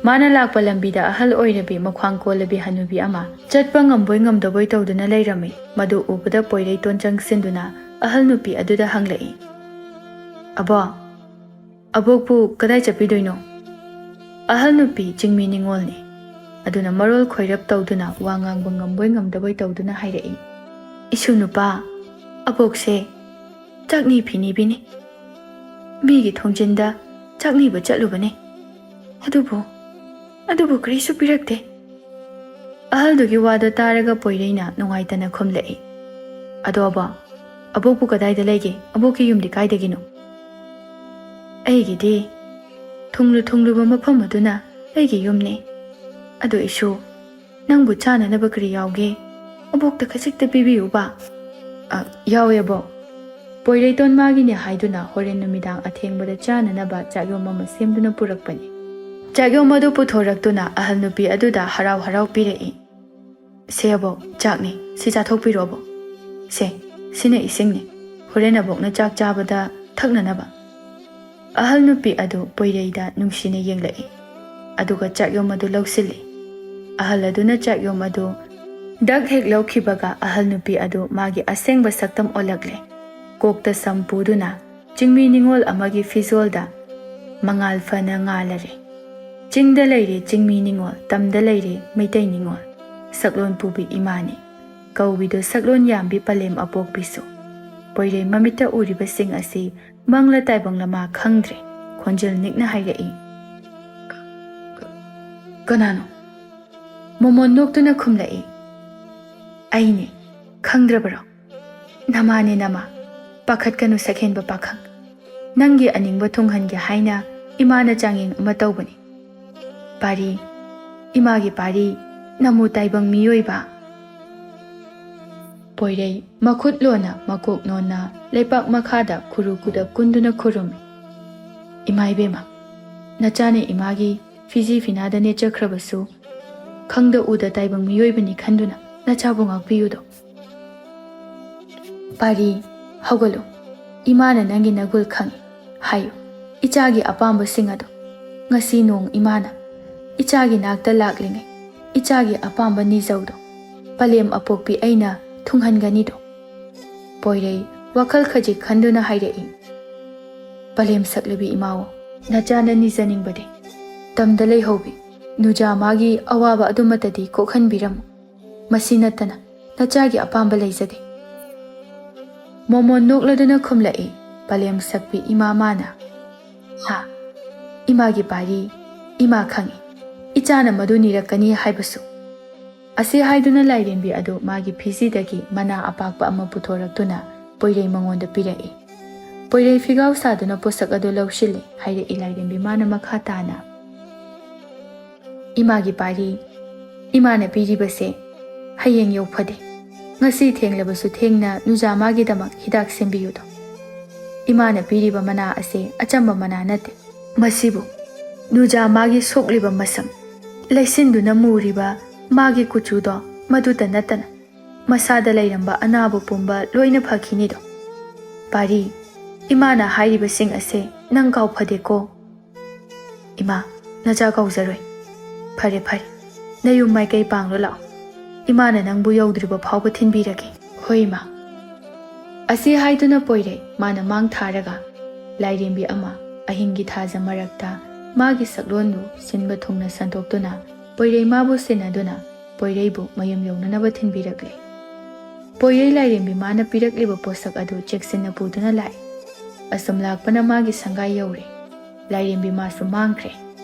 ꯃꯥꯅ ꯂꯥꯛꯄ ꯂꯝꯕꯤꯗ ꯑꯍꯜ ꯑꯣꯏꯔꯕꯤ ꯃꯈ꯭ꯋꯥꯡ ꯀꯣꯜꯂꯕꯤ ꯍꯅꯨꯕꯤ ꯑꯃ ꯆꯠꯄ ꯉꯝꯕꯣꯏ ꯉꯝꯗꯕꯣꯏ ꯇꯧꯗꯨꯅ ꯂꯩꯔꯝꯃꯤ꯫ ꯃꯗꯨ ꯎꯕꯗ ꯄꯣꯏꯔꯩꯇꯣꯟ ꯆꯪꯁꯤꯟꯗꯨꯅ ꯑꯍꯜ ꯅꯨꯄꯤ ꯑꯗꯨꯗ ꯍꯪꯂꯛꯏ, "ꯑꯕꯣ, ꯑꯕꯣꯛꯄꯨ ꯀꯗꯥꯏ ꯆꯠꯄꯤꯗꯣꯏꯅꯣ?" ꯑꯍꯜ ꯅꯨꯄꯤ ꯆꯤꯡꯃꯤ ꯅꯤꯉꯣꯜꯅꯤ꯫ ꯑꯗꯨꯅ ꯃꯔꯣꯜ ꯈꯣꯏꯔꯞ ꯇꯧꯗꯨꯅ ꯋꯥ ꯉꯥꯡꯕ ꯉꯝꯕꯣꯏ ꯉꯝꯗꯕꯣꯏ ꯇꯧꯗꯨꯅ ꯍꯥꯏꯔꯛꯏ, "ꯏꯁꯨ ꯅꯨꯄꯥ, ꯑꯕꯣꯛꯁꯦ ꯆꯥꯛꯅꯤ ꯐꯤꯅꯤꯕꯤꯅꯤ꯫ ꯃꯤꯒꯤ ꯊꯣꯡꯖꯤꯟꯗ ꯆꯥꯛꯅꯤꯕ ꯆꯠꯂꯨꯕꯅꯤ꯫ ꯑꯗꯨꯕꯨ, ꯑꯗꯨꯕꯨ ꯀꯔꯤꯁꯨ ꯄꯤꯔꯛꯇꯦ꯫" ꯑꯍꯜꯗꯨꯒꯤ ꯋꯥꯗꯣ ꯇꯥꯔꯒ ꯄꯣꯏꯔꯩꯅ ꯅꯨꯡꯉꯥꯏꯇꯅ ꯈꯨꯝꯂꯛꯏ, "ꯑꯗꯣ ꯑꯕꯣꯛ, ꯑꯕꯣꯛꯄꯨ ꯀꯗꯥꯏꯗ ꯂꯩꯒꯦ? ꯑꯕꯣꯛꯀꯤ ꯌꯨꯝꯗꯤ ꯀꯥꯏꯗꯒꯤꯅꯣ?" ꯑꯩꯒꯤꯗꯤ ꯊꯨꯡꯂꯨ ꯊꯨꯡꯂꯨꯕ ꯃꯐꯝ ꯑꯗꯨꯅ ꯑꯩꯒꯤ ꯌꯨꯝꯅꯤ꯫ ꯑꯗꯨ ꯏꯁꯨ, ꯅꯪꯕꯨ ꯆꯥꯅꯅꯕ ꯀꯔꯤ ꯌꯥꯎꯒꯦ? ꯑꯕꯣꯛꯇ ꯈꯖꯤꯛꯇ ꯄꯤꯕꯤꯌꯨꯕ꯫ "ꯑ, ꯌꯥꯎꯋꯦ, ꯑꯕꯣꯛ꯫ ꯄꯣꯏꯔꯩꯇꯣꯟ ꯃꯥꯒꯤꯅꯦ ꯍꯥꯏꯗꯨꯅ ꯍꯣꯔꯦꯟ ꯅꯨꯃꯤꯗꯥꯡ ꯑꯊꯦꯡꯕꯗ ꯆꯥꯅꯅꯕ ꯆꯥꯛꯌꯣꯝ ꯑꯃ ꯁꯦꯝꯗꯨꯅ ꯄꯨꯔꯛꯄꯅꯤ꯫" ꯆꯥꯛꯌꯣꯝ ꯑꯗꯨ ꯄꯨꯊꯣꯔꯛꯇꯨꯅ ꯑꯍꯜ ꯅꯨꯄꯤ ꯑꯗꯨꯗ ꯍꯔꯥꯎ ꯍꯔꯥꯎ ꯄꯤꯔꯛꯏ꯫ "ꯁꯦ ꯑꯕꯣꯛ, ꯆꯥꯛꯅꯤ, ꯁꯤ ꯆꯥꯊꯣꯛꯄꯤꯔꯣ ꯑꯕꯣꯛ꯫ ꯁꯦ, ꯁꯤꯅ ꯏꯁꯤꯡꯅꯤ, ꯍꯣꯔꯦꯟ ꯑꯕꯣꯛꯅ ꯆꯥꯛ ꯆꯥꯕꯗ ꯊꯛꯅꯅꯕ꯫" ꯑꯍꯜ ꯅꯨꯄꯤ ꯑꯗꯨ ꯄꯣꯏꯔꯩꯗ ꯅꯨꯡꯁꯤꯅ ꯌꯦꯡꯂꯛꯏ, ꯑꯗꯨꯒ ꯆꯥꯛꯌꯣꯝ ꯑꯗꯨ ꯂꯧꯁꯤꯜꯂꯤ꯫ ꯑꯍꯜ ꯑꯗꯨꯅ ꯆꯥꯛꯌꯣꯝ ꯑꯗꯨ ꯗꯛ ꯍꯦꯛ ꯂꯧꯈꯤꯕꯒ, ꯑꯍꯜ ꯅꯨꯄꯤ ꯑꯗꯨ ꯃꯥꯒꯤ ꯑꯁꯦꯡꯕ ꯁꯛꯇꯝ ꯑꯣꯜꯂꯛꯂꯦ꯫ ꯀꯣꯛꯇ ꯁꯝ ꯄꯨꯗꯨꯅ ꯆꯤꯡꯃꯤ ꯅꯤꯉꯣꯜ ꯑꯃꯒꯤ ꯐꯤꯖꯣꯜꯗ ꯃꯉꯥꯜ ꯐꯅ ꯉꯥꯜꯂꯔꯦ꯫ ꯆꯤꯡꯗ ꯂꯩꯔꯦ ꯆꯤꯡꯃꯤ ꯅꯤꯉꯣꯜ, ꯇꯝꯗ ꯂꯩꯔꯦ ꯃꯩꯇꯩ ꯅꯤꯉꯣꯜ꯫ ꯁꯛꯂꯣꯟ ꯄꯨꯕꯤ ꯏꯃꯥꯅꯤ꯫ ꯀꯧꯕꯤꯗꯣ ꯁꯛꯂꯣꯟ ꯌꯥꯝꯕꯤ ꯄꯂꯦꯝ ꯑꯄꯣꯛꯄꯤꯁꯨ꯫ ꯄꯣꯏꯔꯩ ꯃꯃꯤꯠꯇ ꯎꯔꯤꯕꯁꯤꯡ ꯑꯁꯤ ꯃꯪꯂ ꯇꯥꯏꯕꯪꯂ ꯃꯥ ꯈꯪꯗ꯭ꯔꯦ꯫ ꯈꯣꯟꯖꯦꯜ ꯅꯤꯛꯅ ꯍꯥꯏꯔꯛꯏ, "ꯀꯅꯥꯅꯣ?" ꯃꯣꯃꯣꯟ ꯅꯣꯛꯇꯨꯅ ꯈꯨꯝꯂꯛꯏ, "ꯑꯩꯅꯦ, ꯈꯪꯗ꯭ꯔꯕꯔꯣ? ꯅꯃꯥꯅꯦ ꯅꯃꯥ, ꯄꯥꯈꯠꯀꯅꯨ ꯁꯛꯍꯦꯟꯕ ꯄꯥꯈꯪ꯫ ꯅꯪꯒꯤ ꯑꯅꯤꯡꯕ ꯊꯨꯡꯍꯟꯒꯦ ꯍꯥꯏꯅ ꯏꯃꯥꯅ ꯆꯥꯡꯌꯦꯡ ꯑꯃ ꯇꯧꯕꯅꯤ꯫ ꯄꯥꯔꯤ, ꯏꯃꯥꯒꯤ ꯄꯥꯔꯤ, ꯅꯃꯨ ꯇꯥꯏꯕꯪ ꯃꯤꯑꯣꯏꯕ꯫" ꯄꯣꯏꯔꯩ ꯃꯈꯨꯠ ꯂꯣꯟꯅ ꯃꯀꯣꯛ ꯅꯣꯟꯅ ꯂꯩꯄꯥꯛ ꯃꯈꯥꯗ ꯈꯨꯔꯨ ꯈꯨꯗꯛ ꯀꯨꯟꯗꯨꯅ ꯈꯨꯔꯨꯝꯃꯤ꯫ "ꯏꯃꯥ ꯏꯕꯦꯝꯃ, ꯅꯆꯥꯅ ꯏꯃꯥꯒꯤ ꯐꯤꯖꯤ ꯐꯤꯅꯥꯗ ꯅꯦꯠꯆꯈ꯭ꯔꯕꯁꯨ, ꯈꯪꯗ ꯎꯗ ꯇꯥꯏꯕꯪ ꯃꯤꯑꯣꯏꯕꯅꯤ ꯈꯟꯗꯨꯅ ꯅꯆꯥꯕꯨ ꯉꯥꯛꯄꯤꯌꯨꯗꯣ꯫" "ꯄꯥꯔꯤ, ꯍꯧꯒꯠꯂꯨ꯫ ꯏꯃꯥꯅ ꯅꯪꯒꯤ ꯅꯒꯨꯜ ꯈꯪꯏ꯫ ꯍꯥꯏꯌꯨ, ꯏꯆꯥꯒꯤ ꯑꯄꯥꯝꯕꯁꯤꯡ ꯑꯗꯨ꯫ ꯉꯁꯤ ꯅꯣꯡ ꯏꯃꯥꯅ ꯏꯆꯥꯒꯤ ꯅꯥꯛꯇ ꯂꯥꯛꯂꯤꯉꯩ, ꯏꯆꯥꯒꯤ ꯑꯄꯥꯝꯕ ꯅꯤꯖꯧꯗꯣ ꯄꯂꯦꯝ ꯑꯄꯣꯛꯄꯤ ꯑꯩꯅ ꯊꯨꯡꯍꯟꯒꯅꯤꯗꯣ꯫" ꯄꯣꯏꯔꯩ ꯋꯥꯈꯜ ꯈꯖꯤꯛ ꯈꯟꯗꯨꯅ ꯍꯥꯏꯔꯛꯏ, "ꯄꯂꯦꯝ ꯁꯛꯂꯕꯤ ꯏꯃꯥꯑꯣ, ꯅꯆꯥꯅ ꯅꯤꯖꯅꯤꯡꯕꯗꯤ ꯇꯝꯗ ꯂꯩꯍꯧꯕꯤ ꯅꯨꯖꯥ ꯃꯥꯒꯤ ꯑꯋꯥꯕ ꯑꯗꯨꯃꯠꯇꯗꯤ ꯀꯣꯛꯍꯟꯕꯤꯔꯝꯃꯨ꯫ ꯃꯁꯤ ꯅꯠꯇꯅ ꯅꯆꯥꯒꯤ ꯑꯄꯥꯝꯕ ꯂꯩꯖꯗꯦ꯫" ꯃꯣꯃꯣꯟ ꯅꯣꯛꯂꯗꯨꯅ ꯈꯨꯝꯂꯛꯏ, ꯄꯂꯦꯝ ꯁꯛꯄꯤ ꯏꯃꯥ ꯃꯥꯅ, "ꯍꯥ, ꯏꯃꯥꯒꯤ ꯄꯥꯔꯤ, ꯏꯃꯥ ꯈꯪꯏ, ꯏꯆꯥꯅ ꯃꯗꯨ ꯅꯤꯔꯛꯀꯅꯤ ꯍꯥꯏꯕꯁꯨ꯫" ꯑꯁꯤ ꯍꯥꯏꯗꯨꯅ ꯂꯥꯏꯔꯦꯝꯕꯤ ꯑꯗꯨ ꯃꯥꯒꯤ ꯐꯤꯖꯤꯗꯒꯤ ꯃꯅꯥ ꯑꯄꯥꯛꯄ ꯑꯃ ꯄꯨꯊꯣꯔꯛꯇꯨꯅ ꯄꯣꯏꯔꯩ ꯃꯉꯣꯟꯗ ꯄꯤꯔꯛꯏ꯫ ꯄꯣꯏꯔꯩ ꯐꯤꯒꯥꯎ ꯁꯥꯗꯨꯅ ꯄꯣꯠꯁꯛ ꯑꯗꯨ ꯂꯧꯁꯤꯜꯂꯦ꯫ ꯍꯥꯏꯔꯛꯏ ꯂꯥꯏꯔꯦꯝꯕꯤ ꯃꯥꯅ ꯃꯈꯥ ꯇꯥꯅ, "ꯏꯃꯥꯒꯤ ꯄꯥꯔꯤ, ꯏꯃꯥꯅ ꯄꯤꯔꯤꯕꯁꯦ ꯍꯌꯦꯡ ꯌꯧꯐꯗꯦ꯫ ꯉꯁꯤ ꯊꯦꯡꯂꯕꯁꯨ ꯊꯦꯡꯅ ꯅꯨꯖꯥ ꯃꯥꯒꯤꯗꯃꯛ ꯍꯤꯗꯥꯛ ꯁꯦꯝꯕꯤꯌꯨꯗꯣ꯫ ꯏꯃꯥꯅ ꯄꯤꯔꯤꯕ ꯃꯅꯥ ꯑꯁꯦ ꯑꯆꯝꯕ ꯃꯅꯥ ꯅꯠꯇꯦ꯫ ꯃꯁꯤꯕꯨ ꯅꯨꯖꯥ ꯃꯥꯒꯤ ꯁꯣꯛꯂꯤꯕ ꯃꯁꯝ, ꯂꯩꯁꯤꯟꯗꯨꯅ ꯃꯨꯔꯤꯕ ꯃꯥꯒꯤ ꯀꯨꯆꯨꯗꯣ, ꯃꯗꯨꯇ ꯅꯠꯇꯅ ꯃꯁꯥꯗ ꯂꯩꯔꯝꯕ ꯑꯅꯥꯕ ꯄꯨꯝꯕ ꯂꯣꯏꯅ ꯐꯈꯤꯅꯤꯗꯣ꯫ ꯄꯥꯔꯤ, ꯏꯃꯥꯅ ꯍꯥꯏꯔꯤꯕꯁꯤꯡ ꯑꯁꯦ ꯅꯪ ꯀꯥꯎꯐꯗꯦꯀꯣ?" "ꯏꯃꯥ, ꯅꯆꯥ ꯀꯥꯎꯖꯔꯣꯏ꯫ ꯐꯔꯦ, ꯐꯔꯦ, ꯅꯌꯨꯝ ꯃꯥꯏꯀꯩ ꯄꯥꯡꯂꯣ ꯂꯥꯛꯑꯣ꯫ ꯏꯃꯥꯅ ꯅꯪꯕꯨ ꯌꯧꯗ꯭ꯔꯤꯕ ꯐꯥꯎꯕ ꯊꯤꯟꯕꯤꯔꯒꯦ꯫" "ꯍꯣꯏ, ꯏꯃꯥ꯫" ꯑꯁꯤ ꯍꯥꯏꯗꯨꯅ ꯄꯣꯏꯔꯩ ꯃꯥꯅ ꯃꯥꯡ ꯊꯥꯔꯒ ꯂꯥꯏꯔꯦꯝꯕꯤ ꯑꯃ ꯑꯍꯤꯡꯒꯤ ꯊꯥꯖ ꯃꯔꯛꯇ ꯃꯥꯒꯤ ꯁꯛꯂꯣꯟꯗꯨ ꯁꯤꯟꯕ ꯊꯨꯡꯅ ꯁꯟꯗꯣꯛꯇꯨꯅ ꯄꯣꯏꯔꯩ ꯃꯥꯕꯨ ꯁꯦꯟꯅꯗꯨꯅ ꯄꯣꯏꯔꯩꯕꯨ ꯃꯌꯨꯝ ꯌꯧꯅꯅꯕ ꯊꯤꯟꯕꯤꯔꯛꯂꯦ꯫ ꯄꯣꯏꯔꯩ ꯂꯥꯏꯔꯦꯝꯕꯤ ꯃꯥꯅ ꯄꯤꯔꯛꯂꯤꯕ ꯄꯣꯠꯁꯛ ꯑꯗꯨ ꯆꯦꯛꯁꯤꯟꯅ ꯄꯨꯗꯨꯅ ꯂꯥꯛꯏ꯫ ꯑꯁꯨꯝ ꯂꯥꯛꯄꯅ ꯃꯥꯒꯤ ꯁꯪꯒꯥꯏ ꯌꯧꯔꯦ꯫ ꯂꯥꯏꯔꯦꯝꯕꯤ ꯃꯥꯁꯨ ꯃꯥꯡꯈ꯭ꯔꯦ꯫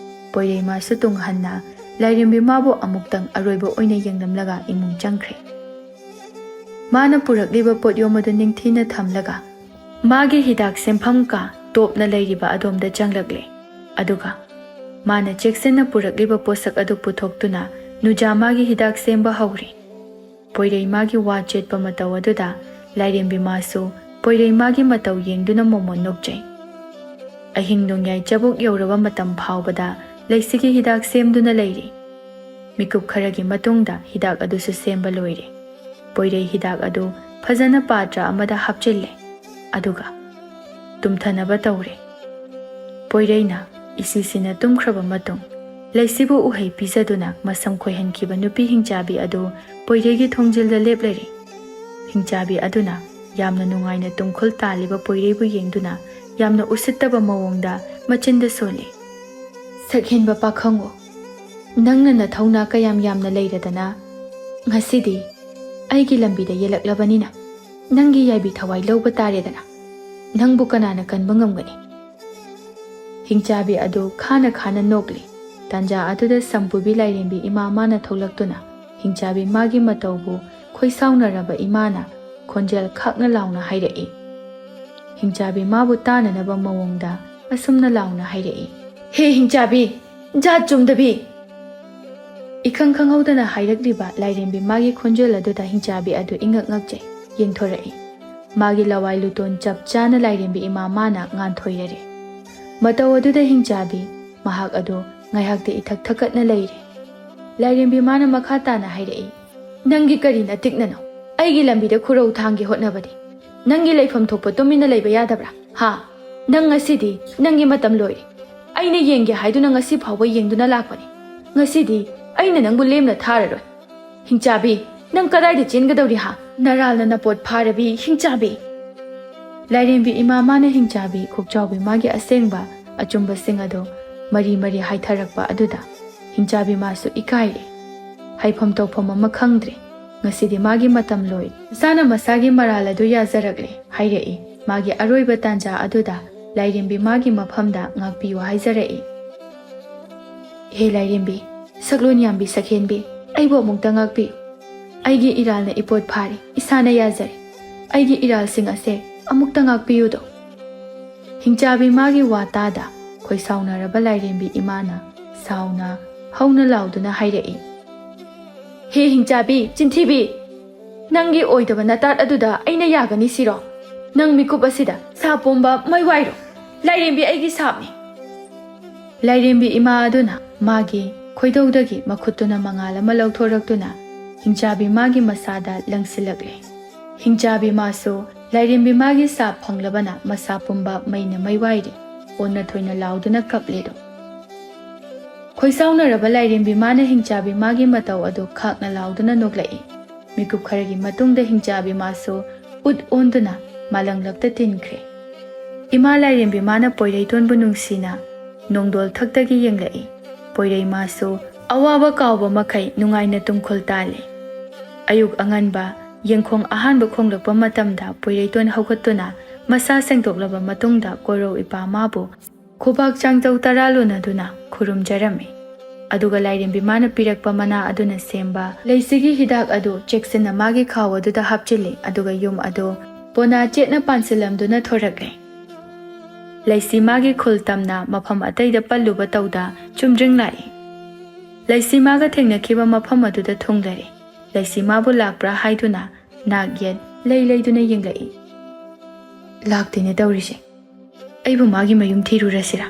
ꯄꯣꯏꯔꯩ ꯃꯥꯁꯨ ꯇꯨꯡ ꯍꯟꯅ ꯂꯥꯏꯔꯦꯝꯕꯤ ꯃꯥꯕꯨ ꯑꯃꯨꯛꯇꯪ ꯑꯔꯣꯏꯕ ꯑꯣꯏꯅ ꯌꯦꯡꯂꯝꯂꯒ ꯏꯃꯨꯡ ꯆꯪꯈ꯭ꯔꯦ꯫ ꯃꯥꯅ ꯄꯨꯔꯛꯂꯤꯕ ꯄꯣꯠꯌꯣꯝ ꯑꯗꯨ ꯅꯤꯡꯊꯤꯅ ꯊꯝꯂꯒ ꯃꯥꯒꯤ ꯍꯤꯗꯥꯛ ꯁꯦꯝꯐꯝ ꯀꯥ ꯇꯣꯞꯅ ꯂꯩꯔꯤꯕ ꯑꯗꯣꯝꯗ ꯆꯪꯂꯛꯂꯦ꯫ ꯑꯗꯨꯒ ꯃꯥꯅ ꯆꯦꯛꯁꯤꯟꯅ ꯄꯨꯔꯛꯂꯤꯕ ꯄꯣꯠꯁꯛ ꯑꯗꯨ ꯄꯨꯊꯣꯛꯇꯨꯅ ꯅꯨꯖꯥ ꯃꯥꯒꯤ ꯍꯤꯗꯥꯛ ꯁꯦꯝꯕ ꯍꯧꯔꯦ꯫ ꯄꯣꯏꯔꯩ ꯃꯥꯒꯤ ꯋꯥ ꯆꯦꯠꯄ ꯃꯇꯧ ꯑꯗꯨꯗ ꯂꯥꯏꯔꯦꯝꯕꯤ ꯃꯥꯁꯨ ꯄꯣꯏꯔꯩ ꯃꯥꯒꯤ ꯃꯇꯧ ꯌꯦꯡꯗꯨꯅ ꯃꯣꯃꯣꯟ ꯅꯣꯛꯆꯩ꯫ ꯑꯍꯤꯡ ꯅꯣꯡꯌꯥꯏ ꯆꯕꯨꯛ ꯌꯧꯔꯕ ꯃꯇꯝ ꯐꯥꯎꯕꯗ ꯂꯩꯁꯤꯒꯤ ꯍꯤꯗꯥꯛ ꯁꯦꯝꯗꯨꯅ ꯂꯩꯔꯤ꯫ ꯃꯤꯀꯨꯞ ꯈꯔꯒꯤ ꯃꯇꯨꯡꯗ ꯍꯤꯗꯥꯛ ꯑꯗꯨꯁꯨ ꯁꯦꯝꯕ ꯂꯣꯏꯔꯦ꯫ ꯄꯣꯏꯔꯩ ꯍꯤꯗꯥꯛ ꯑꯗꯨ ꯐꯖꯅ ꯄꯥꯇ꯭ꯔ ꯑꯃꯗ ꯍꯥꯞꯆꯤꯜꯂꯦ꯫ ꯑꯗꯨꯒ ꯇꯨꯝꯊꯅꯕ ꯇꯧꯔꯦ꯫ ꯄꯣꯏꯔꯩꯅ ꯏꯁꯤꯁꯤꯅ ꯇꯨꯝꯈ꯭ꯔꯕ ꯃꯇꯨꯡ, ꯂꯩꯁꯤꯕꯨ ꯎꯍꯩ ꯄꯤꯖꯗꯨꯅ ꯃꯁꯝ ꯈꯣꯏꯍꯟꯈꯤꯕ ꯅꯨꯄꯤ ꯍꯤꯡꯆꯥꯕꯤ ꯑꯗꯨ ꯄꯣꯏꯔꯩꯒꯤ ꯊꯣꯡꯖꯤꯜꯗ ꯂꯦꯞꯂꯔꯤ꯫ ꯍꯤꯡꯆꯥꯕꯤ ꯑꯗꯨꯅ ꯌꯥꯝꯅ ꯅꯨꯡꯉꯥꯏꯅ ꯇꯨꯝꯈꯨꯜ ꯇꯥꯜꯂꯤꯕ ꯄꯣꯏꯔꯩꯕꯨ ꯌꯦꯡꯗꯨꯅ ꯌꯥꯝꯅ ꯎꯁꯤꯠꯇꯕ ꯃꯑꯣꯡꯗ ꯃꯆꯤꯟꯗ ꯁꯣꯜꯂꯤ꯫ "ꯁꯛꯍꯦꯟꯕ ꯄꯥꯈꯪꯉꯣ, ꯅꯪꯅ ꯅꯊꯧꯅꯥ ꯀꯌꯥꯝ ꯌꯥꯝꯅ ꯂꯩꯔꯗꯅ, ꯉꯁꯤꯗꯤ ꯑꯩꯒꯤ ꯂꯝꯕꯤꯗ ꯌꯦꯜꯂꯛꯂꯕꯅꯤꯅ, ꯅꯪꯒꯤ ꯌꯥꯏꯕꯤ ꯊꯋꯥꯏ ꯂꯧꯕ ꯇꯥꯔꯦꯗꯅ꯫ ꯅꯪꯕꯨ ꯀꯅꯥꯅ ꯀꯟꯕ ꯉꯝꯒꯅꯤ?" ꯍꯤꯡꯆꯥꯕꯤ ꯑꯗꯨ ꯈꯥꯅ ꯈꯥꯅ ꯅꯣꯛꯂꯤ꯫ ꯇꯥꯟꯖꯥ ꯑꯗꯨꯗ ꯁꯝꯄꯨꯕꯤ ꯂꯥꯏꯔꯦꯝꯕꯤ ꯏꯃꯥ ꯃꯥꯅ ꯊꯣꯛꯂꯛꯇꯨꯅ ꯍꯤꯡꯆꯥꯕꯤ ꯃꯥꯒꯤ ꯃꯇꯧꯕꯨ ꯈꯣꯏꯁꯥꯎꯅꯔꯕ ꯏꯃꯥꯅ ꯈꯣꯟꯖꯦꯜ ꯈꯥꯛꯅ ꯂꯥꯎꯅ ꯍꯥꯏꯔꯛꯏ꯫ ꯍꯤꯡꯆꯥꯕꯤ ꯃꯥꯕꯨ ꯇꯥꯅꯅꯕ ꯃꯑꯣꯡꯗ ꯑꯁꯨꯝꯅ ꯂꯥꯎꯅ ꯍꯥꯏꯔꯛꯏ, "ꯍꯦ ꯍꯤꯡꯆꯥꯕꯤ, ꯖꯥꯠ ꯆꯨꯝꯗꯕꯤ!" ꯏꯈꯪ ꯈꯪꯍꯧꯗꯅ ꯍꯥꯏꯔꯛꯂꯤꯕ ꯂꯥꯏꯔꯦꯝꯕꯤ ꯃꯥꯒꯤ ꯈꯣꯟꯖꯦꯜ ꯑꯗꯨꯗ ꯍꯤꯡꯆꯥꯕꯤ ꯑꯗꯨ ꯏꯉꯛ ꯉꯛꯆꯩ, ꯌꯦꯡꯊꯣꯔꯛꯏ꯫ ꯃꯥꯒꯤ ꯂꯋꯥꯏ ꯂꯨꯇꯣꯟ ꯆꯞ ꯆꯥꯅ ꯂꯥꯏꯔꯦꯝꯕꯤ ꯏꯃꯥ ꯃꯥꯅ ꯉꯥꯟꯊꯣꯏꯔꯔꯦ꯫ ꯃꯇꯧ ꯑꯗꯨꯗ ꯍꯤꯡꯆꯥꯕꯤ ꯃꯍꯥꯛ ꯑꯗꯨ ꯉꯥꯏꯍꯥꯛꯇꯤ ꯏꯊꯛ ꯊꯛꯀꯠꯅ ꯂꯩꯔꯦ꯫ ꯂꯥꯏꯔꯦꯝꯕꯤ ꯃꯥꯅ ꯃꯈꯥ ꯇꯥꯅ ꯍꯥꯏꯔꯛꯏ, "ꯅꯪꯒꯤ ꯀꯔꯤ ꯅꯇꯤꯛꯅꯅꯣ? ꯑꯩꯒꯤ ꯂꯝꯕꯤꯗ ꯈꯨꯔꯧ ꯊꯥꯡꯒꯦ ꯍꯣꯠꯅꯕꯗꯤ? ꯅꯪꯒꯤ ꯂꯩꯐꯝ ꯊꯣꯛꯄ ꯇꯨꯃꯤꯟꯅ ꯂꯩꯕ ꯌꯥꯗꯕ꯭ꯔꯥ? ꯍꯥ? ꯅꯪ ꯉꯁꯤꯗꯤ ꯅꯪꯒꯤ ꯃꯇꯝ ꯂꯣꯏꯔꯦ꯫ ꯑꯩꯅ ꯌꯦꯡꯒꯦ ꯍꯥꯏꯗꯨꯅ ꯉꯁꯤ ꯐꯥꯎꯕ ꯌꯦꯡꯗꯨꯅ ꯂꯥꯛꯄꯅꯤ꯫ ꯉꯁꯤꯗꯤ ꯑꯩꯅ ꯅꯪꯕꯨ ꯂꯦꯝꯅ ꯊꯥꯔꯔꯣꯏ꯫ ꯍꯤꯡꯆꯥꯕꯤ, ꯅꯪ ꯀꯗꯥꯏꯗ ꯆꯦꯟꯒꯗꯧꯔꯤ ꯍꯥ? ꯅꯔꯥꯜꯅ ꯅꯄꯣꯠ ꯐꯥꯔꯕꯤ ꯍꯤꯡꯆꯥꯕꯤ!" ꯂꯥꯏꯔꯦꯝꯕꯤ ꯏꯃꯥ ꯃꯥꯅ ꯍꯤꯡꯆꯥꯕꯤ ꯈꯣꯛꯆꯥꯎꯕꯤ ꯃꯥꯒꯤ ꯑꯁꯦꯡꯕ ꯑꯆꯨꯝꯕꯁꯤꯡ ꯑꯗꯨ ꯃꯔꯤ ꯃꯔꯤ ꯍꯥꯏꯊꯔꯛꯄ ꯑꯗꯨꯗ ꯍꯤꯡꯆꯥꯕꯤ ꯃꯥꯁꯨ ꯏꯀꯥꯏꯔꯦ꯫ ꯍꯥꯏꯐꯝ ꯇꯧꯐꯝ ꯑꯃ ꯈꯪꯗ꯭ꯔꯦ꯫ ꯉꯁꯤꯗꯤ ꯃꯥꯒꯤ ꯃꯇꯝ ꯂꯣꯏ꯫ ꯃꯁꯥꯅ ꯃꯁꯥꯒꯤ ꯃꯔꯥꯜ ꯑꯗꯨ ꯌꯥꯖꯔꯛꯂꯦ ꯍꯥꯏꯔꯛꯏ꯫ ꯃꯥꯒꯤ ꯑꯔꯣꯏꯕ ꯇꯥꯟꯖꯥ ꯑꯗꯨꯗ ꯂꯥꯏꯔꯦꯝꯕꯤ ꯃꯥꯒꯤ ꯃꯐꯝꯗ ꯉꯥꯛꯄꯤꯌꯨ ꯍꯥꯏꯖꯔꯛꯏ꯫ "ꯍꯦ ꯂꯥꯏꯔꯦꯝꯕꯤ, ꯁꯛꯂꯣꯟ ꯌꯥꯝꯕꯤ ꯁꯛꯍꯦꯟꯕꯤ, ꯑꯩꯕꯨ ꯑꯃꯨꯛꯇ ꯉꯥꯛꯄꯤꯌꯨ꯫ ꯑꯩꯒꯤ ꯏꯔꯥꯜꯅ ꯏꯄꯣꯠ ꯐꯥꯔꯤ, ꯏꯁꯥꯅ ꯌꯥꯖꯔꯦ꯫ ꯑꯩꯒꯤ ꯏꯔꯥꯜꯁꯤꯡ ꯑꯁꯦ ꯑꯃꯨꯛꯇ ꯉꯥꯛꯄꯤꯌꯨꯗꯣ꯫" ꯍꯤꯡꯆꯥꯕꯤ ꯃꯥꯒꯤ ꯋꯥ ꯇꯥꯗ ꯈꯣꯏꯁꯥꯎꯅꯔꯕ ꯂꯥꯏꯔꯦꯝꯕꯤ ꯏꯃꯥꯅ ꯁꯥꯎꯅ ꯍꯧꯅ ꯂꯥꯎꯗꯨꯅ ꯍꯥꯏꯔꯛꯏ, "ꯍꯦ ꯍꯤꯡꯆꯥꯕꯤ, ꯆꯤꯟꯊꯤꯕꯤ! ꯅꯪꯒꯤ ꯑꯣꯏꯗꯕ ꯅꯇꯥꯠ ꯑꯗꯨꯗ ꯑꯩꯅ ꯌꯥꯒꯅꯤ ꯁꯤꯔꯣ? ꯅꯪ ꯃꯤꯀꯨꯞ ꯑꯁꯤꯗ ꯁꯥ ꯄꯨꯝꯕ ꯃꯩ ꯋꯥꯏꯔꯣ? ꯂꯥꯏꯔꯦꯝꯕꯤ ꯑꯩꯒꯤ ꯁꯥꯞꯅꯤ!" ꯂꯥꯏꯔꯦꯝꯕꯤ ꯏꯃꯥ ꯑꯗꯨꯅ ꯃꯥꯒꯤ ꯈꯣꯏꯗꯧꯗꯒꯤ ꯃꯈꯨꯠꯇꯨꯅ ꯃꯉꯥꯜ ꯑꯃ ꯂꯧꯊꯣꯔꯛꯇꯨꯅ ꯍꯤꯡꯆꯥꯕꯤ ꯃꯥꯒꯤ ꯃꯁꯥꯗ ꯂꯪꯁꯤꯜꯂꯛꯂꯦ꯫ ꯍꯤꯡꯆꯥꯕꯤ ꯃꯥꯁꯨ ꯂꯥꯏꯔꯦꯝꯕꯤ ꯃꯥꯒꯤ ꯁꯥꯞ ꯐꯪꯂꯕꯅ ꯃꯁꯥ ꯄꯨꯝꯕ ꯃꯩꯅ ꯃꯩ ꯋꯥꯏꯔꯦ꯫ ꯑꯣꯟꯅ ꯊꯣꯏꯅ ꯂꯥꯎꯗꯨꯅ ꯀꯞꯂꯦꯗꯣ꯫ ꯈꯣꯏꯁꯥꯎꯅꯔꯕ ꯂꯥꯏꯔꯦꯝꯕꯤ ꯃꯥꯅ ꯍꯤꯡꯆꯥꯕꯤ ꯃꯥꯒꯤ ꯃꯇꯧ ꯑꯗꯨ ꯈꯥꯛꯅ ꯂꯥꯎꯗꯨꯅ ꯅꯣꯛꯂꯛꯏ꯫ ꯃꯤꯀꯨꯞ ꯈꯔꯒꯤ ꯃꯇꯨꯡꯗ ꯍꯤꯡꯆꯥꯕꯤ ꯃꯥꯁꯨ ꯎꯠ ꯑꯣꯟꯗꯨꯅ ꯃꯥꯂꯪꯂꯛꯇ ꯇꯤꯟꯈ꯭ꯔꯦ꯫ ꯏꯃꯥ ꯂꯥꯏꯔꯦꯝꯕꯤ ꯃꯥꯅ ꯄꯣꯏꯔꯩꯇꯣꯟꯕꯨ ꯅꯨꯡꯁꯤꯅ ꯅꯣꯡꯗꯣꯜ ꯊꯛꯇꯒꯤ ꯌꯦꯡꯂꯛꯏ꯫ ꯄꯣꯏꯔꯩ ꯃꯥꯁꯨ ꯑꯋꯥꯕ ꯀꯥꯎꯕ ꯃꯈꯩ ꯅꯨꯡꯉꯥꯏꯅ ꯇꯨꯝꯈꯨꯜ ꯇꯥꯜꯂꯤ꯫ ꯑꯌꯨꯛ ꯑꯉꯟꯕ ꯌꯦꯡꯈꯣꯡ ꯑꯍꯥꯟꯕ ꯈꯣꯡꯂꯛꯄ ꯃꯇꯝꯗ ꯄꯣꯏꯔꯩꯇꯣꯟ ꯍꯧꯒꯠꯇꯨꯅ ꯃꯁꯥ ꯁꯦꯡꯗꯣꯛꯂꯕ ꯃꯇꯨꯡꯗ ꯀꯣꯔꯧ ꯏꯄꯥ ꯃꯥꯕꯨ ꯈꯨꯕꯥꯛ ꯆꯥꯡꯖꯧ ꯇꯔꯥ ꯂꯨꯅꯗꯨꯅ ꯈꯨꯔꯨꯝꯖꯔꯝꯃꯤ꯫ ꯑꯗꯨꯒ ꯂꯥꯏꯔꯦꯝꯕꯤ ꯃꯥꯅ ꯄꯤꯔꯛꯄ ꯃꯅꯥ ꯑꯗꯨꯅ ꯁꯦꯝꯕ ꯂꯩꯁꯤꯒꯤ ꯍꯤꯗꯥꯛ ꯑꯗꯨ ꯆꯦꯛꯁꯤꯟꯅ ꯃꯥꯒꯤ ꯈꯥꯎ ꯑꯗꯨꯗ ꯍꯥꯞꯆꯤꯜꯂꯤ꯫ ꯑꯗꯨꯒ ꯌꯨꯝ ꯑꯗꯨ ꯄꯣꯅꯥ ꯆꯦꯠꯅ ꯄꯥꯟꯁꯤꯜꯂꯝꯗꯨꯅ ꯊꯣꯔꯛꯂꯦ꯫ ꯂꯩꯁꯤ ꯃꯥꯒꯤ ꯈꯨꯜ ꯇꯝꯅ ꯃꯐꯝ ꯑꯇꯩꯗ ꯄꯜꯂꯨꯕ ꯇꯧꯗ ꯆꯨꯝꯗ꯭ꯔꯤꯡ ꯂꯥꯛꯏ꯫ ꯂꯩꯁꯤ ꯃꯥꯒ ꯊꯦꯡꯅꯈꯤꯕ ꯃꯐꯝ ꯑꯗꯨꯗ ꯊꯨꯡꯂꯔꯦ꯫ ꯂꯩꯁꯤ ꯃꯥꯕꯨ ꯂꯥꯛꯄ꯭ꯔꯥ ꯍꯥꯏꯗꯨꯅ ꯅꯥꯛ ꯌꯦꯠ ꯂꯩ ꯂꯩꯗꯨꯅ ꯌꯦꯡꯂꯛꯏ꯫ ꯂꯥꯛꯇꯦꯅꯦ ꯇꯧꯔꯤꯁꯦ꯫ ꯑꯩꯕꯨ ꯃꯥꯒꯤ ꯃꯌꯨꯝ ꯊꯤꯔꯨꯔꯁꯤꯔꯥ?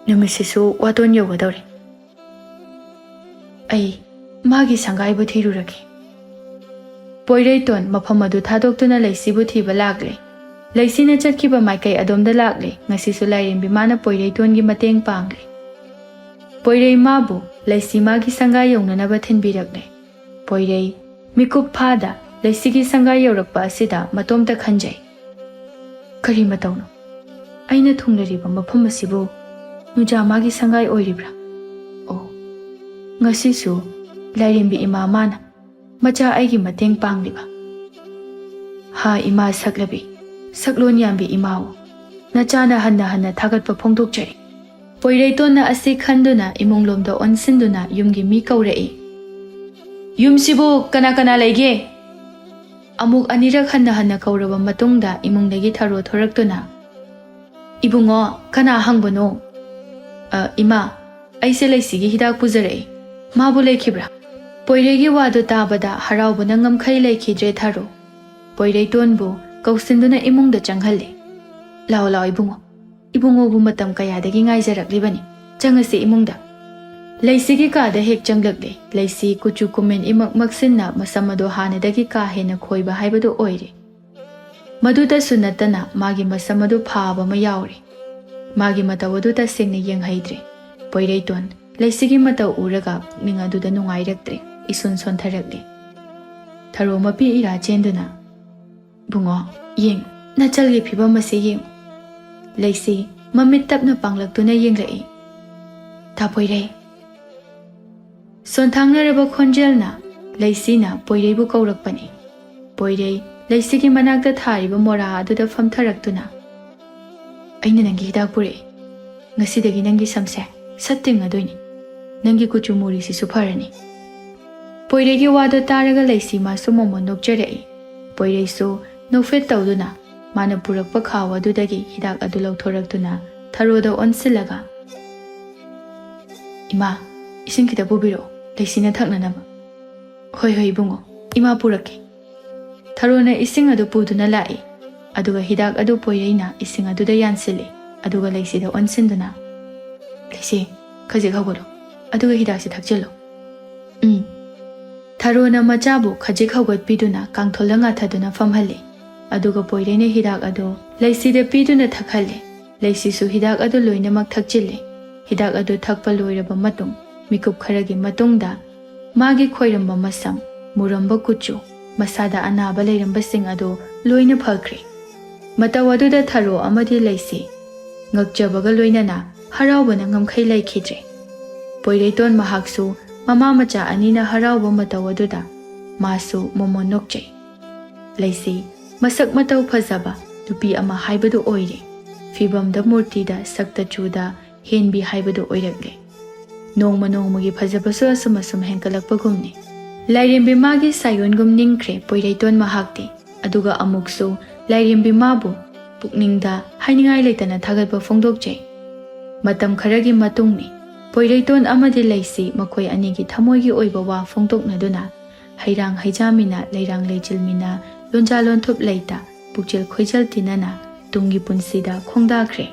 ꯅꯨꯃꯤꯠꯁꯤꯁꯨ ꯋꯥꯇꯣꯟ ꯌꯧꯒꯗꯧꯔꯦ꯫ ꯑꯩ ꯃꯥꯒꯤ ꯁꯪꯒꯥꯏꯕꯨ ꯊꯤꯔꯨꯔꯒꯦ꯫ ꯄꯣꯏꯔꯩꯇꯣꯟ ꯃꯐꯝ ꯑꯗꯨ ꯊꯥꯗꯣꯛꯇꯨꯅ ꯂꯩꯁꯤꯕꯨ ꯊꯤꯕ ꯂꯥꯛꯂꯦ꯫ ꯂꯩꯁꯤꯅ ꯆꯠꯈꯤꯕ ꯃꯥꯏꯀꯩ ꯑꯗꯣꯝꯗ ꯂꯥꯛꯂꯦ꯫ ꯉꯁꯤꯁꯨ ꯂꯥꯏꯔꯦꯝꯕꯤ ꯃꯥꯅ ꯄꯣꯏꯔꯩꯇꯣꯟꯒꯤ ꯃꯇꯦꯡ ꯄꯥꯡꯂꯦ꯫ ꯄꯣꯏꯔꯩ ꯃꯥꯕꯨ ꯂꯩꯁꯤ ꯃꯥꯒꯤ ꯁꯪꯒꯥꯏ ꯌꯧꯅꯅꯕ ꯊꯤꯟꯕꯤꯔꯛꯂꯦ꯫ ꯄꯣꯏꯔꯩ ꯃꯤꯀꯨꯞ ꯐꯥꯗ ꯂꯩꯁꯤꯒꯤ ꯁꯪꯒꯥꯏ ꯌꯧꯔꯛꯄ ꯑꯁꯤꯗ ꯃꯇꯣꯝꯇ ꯈꯟꯖꯩ꯫ ꯀꯔꯤ ꯃꯇꯧꯅꯣ? ꯑꯩꯅ ꯊꯨꯡꯂꯔꯤꯕ ꯃꯐꯝ ꯑꯁꯤꯕꯨ ꯅꯨꯖꯥ ꯃꯥꯒꯤ ꯁꯪꯒꯥꯏ ꯑꯣꯏꯔꯤꯕ꯭ꯔꯥ? ꯑꯣ, ꯉꯁꯤꯁꯨ ꯂꯥꯏꯔꯦꯝꯕꯤ ꯏꯃꯥ ꯃꯥꯅ ꯃꯆꯥ ꯑꯩꯒꯤ ꯃꯇꯦꯡ ꯄꯥꯡꯂꯤꯕ꯫ ꯍꯥ ꯏꯃꯥ ꯁꯛꯂꯕꯤ, ꯁꯛꯂꯣꯟ ꯌꯥꯝꯕꯤ ꯏꯃꯥꯑꯣ, ꯅꯆꯥꯅ ꯍꯟꯅ ꯍꯟꯅ ꯊꯥꯒꯠꯄ ꯐꯣꯡꯗꯣꯛꯆꯔꯤ꯫ ꯄꯣꯏꯔꯩꯇꯣꯟꯅ ꯑꯁꯤ ꯈꯟꯗꯨꯅ ꯏꯃꯨꯡꯂꯣꯝꯗ ꯑꯣꯟꯁꯤꯟꯗꯨꯅ ꯌꯨꯝꯒꯤ ꯃꯤ ꯀꯧꯔꯛꯏ꯫ "ꯌꯨꯝꯁꯤꯕꯨ ꯀꯅꯥ ꯀꯅꯥ ꯂꯩꯒꯦ?" ꯑꯃꯨꯛ ꯑꯅꯤꯔꯛ ꯍꯟꯅ ꯍꯟꯅ ꯀꯧꯔꯕ ꯃꯇꯨꯡꯗ ꯏꯃꯨꯡꯗꯒꯤ ꯊꯔꯣ ꯊꯣꯔꯛꯇꯨꯅ, "ꯏꯕꯨꯡꯉꯣ, ꯀꯅꯥ ꯍꯪꯕꯅꯣ?" "ꯑ, ꯏꯃꯥ, ꯑꯩꯁꯦ ꯂꯩꯁꯤꯒꯤ ꯍꯤꯗꯥꯛ ꯄꯨꯖꯔꯛꯏ꯫ ꯃꯥꯕꯨ ꯂꯩꯈꯤꯕ꯭ꯔꯥ?" ꯄꯣꯏꯔꯩꯒꯤ ꯋꯥꯗꯨ ꯇꯥꯕꯗ ꯍꯔꯥꯎꯕꯅ ꯉꯝꯈꯩ ꯂꯩꯈꯤꯗ꯭ꯔꯦ ꯊꯔꯣ꯫ ꯄꯣꯏꯔꯩꯇꯣꯟꯕꯨ ꯀꯧꯁꯤꯟꯗꯨꯅ ꯏꯃꯨꯡꯗ ꯆꯪꯍꯜꯂꯦ꯫ "ꯂꯥꯛꯑꯣ, ꯂꯥꯛꯑꯣ ꯏꯕꯨꯡꯉꯣ꯫ ꯏꯕꯨꯡꯉꯣꯕꯨ ꯃꯇꯝ ꯀꯌꯥꯗꯒꯤ ꯉꯥꯏꯖꯔꯛꯂꯤꯕꯅꯤ꯫ ꯆꯪꯉꯁꯤ ꯏꯃꯨꯡꯗ꯫" ꯂꯩꯁꯤꯒꯤ ꯀꯥꯗ ꯍꯦꯛ ꯆꯪꯂꯛꯂꯦ꯫ ꯂꯩꯁꯤ ꯀꯨꯆꯨ ꯀꯨꯃꯦꯟ ꯏꯃꯛ ꯃꯛꯁꯤꯟꯅ ꯃꯁꯝ ꯑꯗꯨ ꯍꯥꯟꯅꯗꯒꯤ ꯀꯥ ꯍꯦꯟꯅ ꯈꯣꯏꯕ ꯍꯥꯏꯕꯗꯨ ꯑꯣꯏꯔꯦ꯫ ꯃꯗꯨꯇꯁꯨ ꯅꯠꯇꯅ ꯃꯥꯒꯤ ꯃꯁꯝ ꯑꯗꯨ ꯐꯥꯕ ꯑꯃ ꯌꯥꯎꯔꯦ꯫ ꯃꯥꯒꯤ ꯃꯇꯧ ꯑꯗꯨ ꯇꯁꯦꯡꯅ ꯌꯦꯡꯍꯩꯗ꯭ꯔꯦ꯫ ꯄꯣꯏꯔꯩꯇꯣꯟ ꯂꯩꯁꯤꯒꯤ ꯃꯇꯧ ꯎꯔꯒ ꯄꯨꯛꯅꯤꯡ ꯑꯗꯨꯗ ꯅꯨꯡꯉꯥꯏꯔꯛꯇ꯭ꯔꯦ, ꯏꯁꯣꯟ ꯁꯣꯟꯊꯔꯛꯂꯦ꯫ ꯊꯔꯣ ꯃꯄꯤ ꯏꯔꯥ ꯆꯦꯟꯗꯨꯅ, "ꯏꯕꯨꯡꯉꯣ, ꯌꯦꯡ, ꯅꯆꯜꯒꯤ ꯐꯤꯕꯝ ꯑꯁꯤ ꯌꯦꯡ꯫" ꯂꯩꯁꯤ ꯃꯃꯤꯠ ꯇꯞꯅ ꯄꯥꯡꯂꯛꯇꯨꯅ ꯌꯦꯡꯂꯛꯏ꯫ "ꯇꯥ ꯄꯣꯏꯔꯩ꯫" ꯁꯣꯟꯊꯥꯡꯅꯔꯕ ꯈꯣꯟꯖꯦꯜꯅ ꯂꯩꯁꯤꯅ ꯄꯣꯏꯔꯩꯕꯨ ꯀꯧꯔꯛꯄꯅꯤ꯫ ꯄꯣꯏꯔꯩ ꯂꯩꯁꯤꯒꯤ ꯃꯅꯥꯛꯇ ꯊꯥꯔꯤꯕ ꯃꯣꯔꯥ ꯑꯗꯨꯗ ꯐꯝꯊꯔꯛꯇꯨꯅ, "ꯑꯩꯅ ꯅꯪꯒꯤ ꯍꯤꯗꯥꯛ ꯄꯨꯔꯛꯏ꯫ ꯉꯁꯤꯗꯒꯤ ꯅꯪꯒꯤ ꯁꯝꯁꯦ ꯁꯠ ꯇꯤꯡꯉꯗꯣꯏꯅꯤ꯫ ꯅꯪꯒꯤ ꯀꯨꯆꯨ ꯃꯨꯔꯤꯁꯤꯁꯨ ꯐꯔꯅꯤ꯫" ꯄꯣꯏꯔꯩꯒꯤ ꯋꯥꯗꯣ ꯇꯥꯔꯒ ꯂꯩꯁꯤ ꯃꯥꯁꯨ ꯃꯣꯃꯣꯟ ꯅꯣꯛꯆꯔꯛꯏ꯫ ꯄꯣꯏꯔꯩꯁꯨ ꯅꯣꯛꯐꯦꯠ ꯇꯧꯗꯨꯅ ꯃꯥꯅ ꯄꯨꯔꯛꯄ ꯈꯥꯎ ꯑꯗꯨꯗꯒꯤ ꯍꯤꯗꯥꯛ ꯑꯗꯨ ꯂꯧꯊꯣꯔꯛꯇꯨꯅ ꯊꯔꯣꯗ ꯑꯣꯟꯁꯤꯜꯂꯒ, "ꯏꯃꯥ, ꯏꯁꯤꯡ ꯈꯤꯇ ꯄꯨꯕꯤꯔꯛꯑꯣ, ꯂꯩꯁꯤꯅ ꯊꯛꯅꯅꯕ꯫" "ꯍꯣꯏ, ꯍꯣꯏ, ꯏꯕꯨꯡꯉꯣ, ꯏꯃꯥ ꯄꯨꯔꯛꯀꯦ꯫" ꯊꯔꯣꯅ ꯏꯁꯤꯡ ꯑꯗꯨ ꯄꯨꯗꯨꯅ ꯂꯥꯛꯏ꯫ ꯑꯗꯨꯒ ꯍꯤꯗꯥꯛ ꯑꯗꯨ ꯄꯣꯏꯔꯩꯅ ꯏꯁꯤꯡ ꯑꯗꯨꯗ ꯌꯥꯟꯁꯤꯜꯂꯤ꯫ ꯑꯗꯨꯒ ꯂꯩꯁꯤꯗ ꯑꯣꯟꯁꯤꯟꯗꯨꯅ, "ꯂꯩꯁꯤ, ꯈꯖꯤꯛ ꯍꯧꯒꯠꯂꯣ꯫ ꯑꯗꯨꯒ ꯍꯤꯗꯥꯛꯁꯤ ꯊꯛꯆꯤꯜꯂꯣ꯫" "ꯎꯝ꯫" ꯊꯔꯣꯅ ꯃꯆꯥꯕꯨ ꯈꯖꯤꯛ ꯍꯧꯒꯠꯄꯤꯗꯨꯅ ꯀꯥꯡꯊꯣꯜꯗ ꯉꯥꯊꯗꯨꯅ ꯐꯝꯍꯜꯂꯤ꯫ ꯑꯗꯨꯒ ꯄꯣꯏꯔꯩꯅ ꯍꯤꯗꯥꯛ ꯑꯗꯨ ꯂꯩꯁꯤꯗ ꯄꯤꯗꯨꯅ ꯊꯛꯍꯜꯂꯤ꯫ ꯂꯩꯁꯤꯁꯨ ꯍꯤꯗꯥꯛ ꯑꯗꯨ ꯂꯣꯏꯅꯃꯛ ꯊꯛꯆꯤꯜꯂꯤ꯫ ꯍꯤꯗꯥꯛ ꯑꯗꯨ ꯊꯛꯄ ꯂꯣꯏꯔꯕ ꯃꯇꯨꯡ, ꯃꯤꯀꯨꯞ ꯈꯔꯒꯤ ꯃꯇꯨꯡꯗ ꯃꯥꯒꯤ ꯈꯣꯏꯔꯝꯕ ꯃꯁꯝ, ꯃꯨꯔꯝꯕ ꯀꯨꯆꯨ, ꯃꯁꯥꯗ ꯑꯅꯥꯕ ꯂꯩꯔꯝꯕꯁꯤꯡ ꯑꯗꯨ ꯂꯣꯏꯅ ꯐꯈ꯭ꯔꯦ꯫ ꯃꯇꯧ ꯑꯗꯨꯗ ꯊꯔꯣ ꯑꯃꯗꯤ ꯂꯩꯁꯤ ꯉꯛꯆꯕꯒ ꯂꯣꯏꯅꯅ ꯍꯔꯥꯎꯕꯅ ꯉꯝꯈꯩ ꯂꯩꯈꯤꯗ꯭ꯔꯦ꯫ ꯄꯣꯏꯔꯩꯇꯣꯟ ꯃꯍꯥꯛꯁꯨ ꯃꯃꯥ ꯃꯆꯥ ꯑꯅꯤꯅ ꯍꯔꯥꯎꯕ ꯃꯇꯧ ꯑꯗꯨꯗ ꯃꯥꯁꯨ ꯃꯣꯃꯣꯟ ꯅꯣꯛꯆꯩ꯫ ꯂꯩꯁꯤ ꯃꯁꯛ ꯃꯇꯧ ꯐꯖꯕ ꯅꯨꯄꯤ ꯑꯃ ꯍꯥꯏꯕꯗꯨ ꯑꯣꯏꯔꯦ꯫ ꯐꯤꯕꯝꯗ ꯃꯨꯔꯇꯤꯗ ꯁꯛꯇ ꯆꯨꯗ ꯍꯦꯟꯕꯤ ꯍꯥꯏꯕꯗꯨ ꯑꯣꯏꯔꯛꯂꯦ꯫ ꯅꯣꯡꯃ ꯅꯣꯡꯃꯒꯤ ꯐꯖꯕꯁꯨ ꯑꯁꯨꯝ ꯑꯁꯨꯝ ꯍꯦꯟꯀꯠꯂꯛꯄꯒꯨꯝꯅꯤ꯫ ꯂꯥꯏꯔꯦꯝꯕꯤ ꯃꯥꯒꯤ ꯁꯥꯌꯣꯟꯒꯨꯝ ꯅꯤꯡꯈ꯭ꯔꯦ ꯄꯣꯏꯔꯩꯇꯣꯟ ꯃꯍꯥꯛꯇꯤ꯫ ꯑꯗꯨꯒ ꯑꯃꯨꯛꯁꯨ ꯂꯥꯏꯔꯦꯝꯕꯤ ꯃꯥꯕꯨ ꯄꯨꯛꯅꯤꯡꯗ ꯍꯥꯏꯅꯤꯡꯉꯥꯏ ꯂꯩꯇꯅ ꯊꯥꯒꯠꯄ ꯐꯣꯡꯗꯣꯛꯆꯩ꯫ ꯃꯇꯝ ꯈꯔꯒꯤ ꯃꯇꯨꯡꯅꯤ꯫ ꯄꯣꯏꯔꯩꯇꯣꯟ ꯑꯃꯗꯤ ꯂꯩꯁꯤ ꯃꯈꯣꯏ ꯑꯅꯤꯒꯤ ꯊꯃꯣꯏꯒꯤ ꯑꯣꯏꯕ ꯋꯥ ꯐꯣꯡꯗꯣꯛꯅꯗꯨꯅ ꯍꯩꯔꯥꯡ ꯍꯩꯖꯥꯃꯤꯅ, ꯂꯩꯔꯥꯡ ꯂꯩꯆꯤꯜꯃꯤꯅ, ꯂꯣꯟꯖꯥ ꯂꯣꯟꯊꯨꯞ ꯂꯩꯇ, ꯄꯨꯛꯆꯦꯜ ꯈꯣꯏꯖꯦꯜ ꯇꯤꯟꯅꯅ ꯇꯨꯡꯒꯤ ꯄꯨꯟꯁꯤꯗ ꯈꯣꯡꯗꯥꯈ꯭ꯔꯦ꯫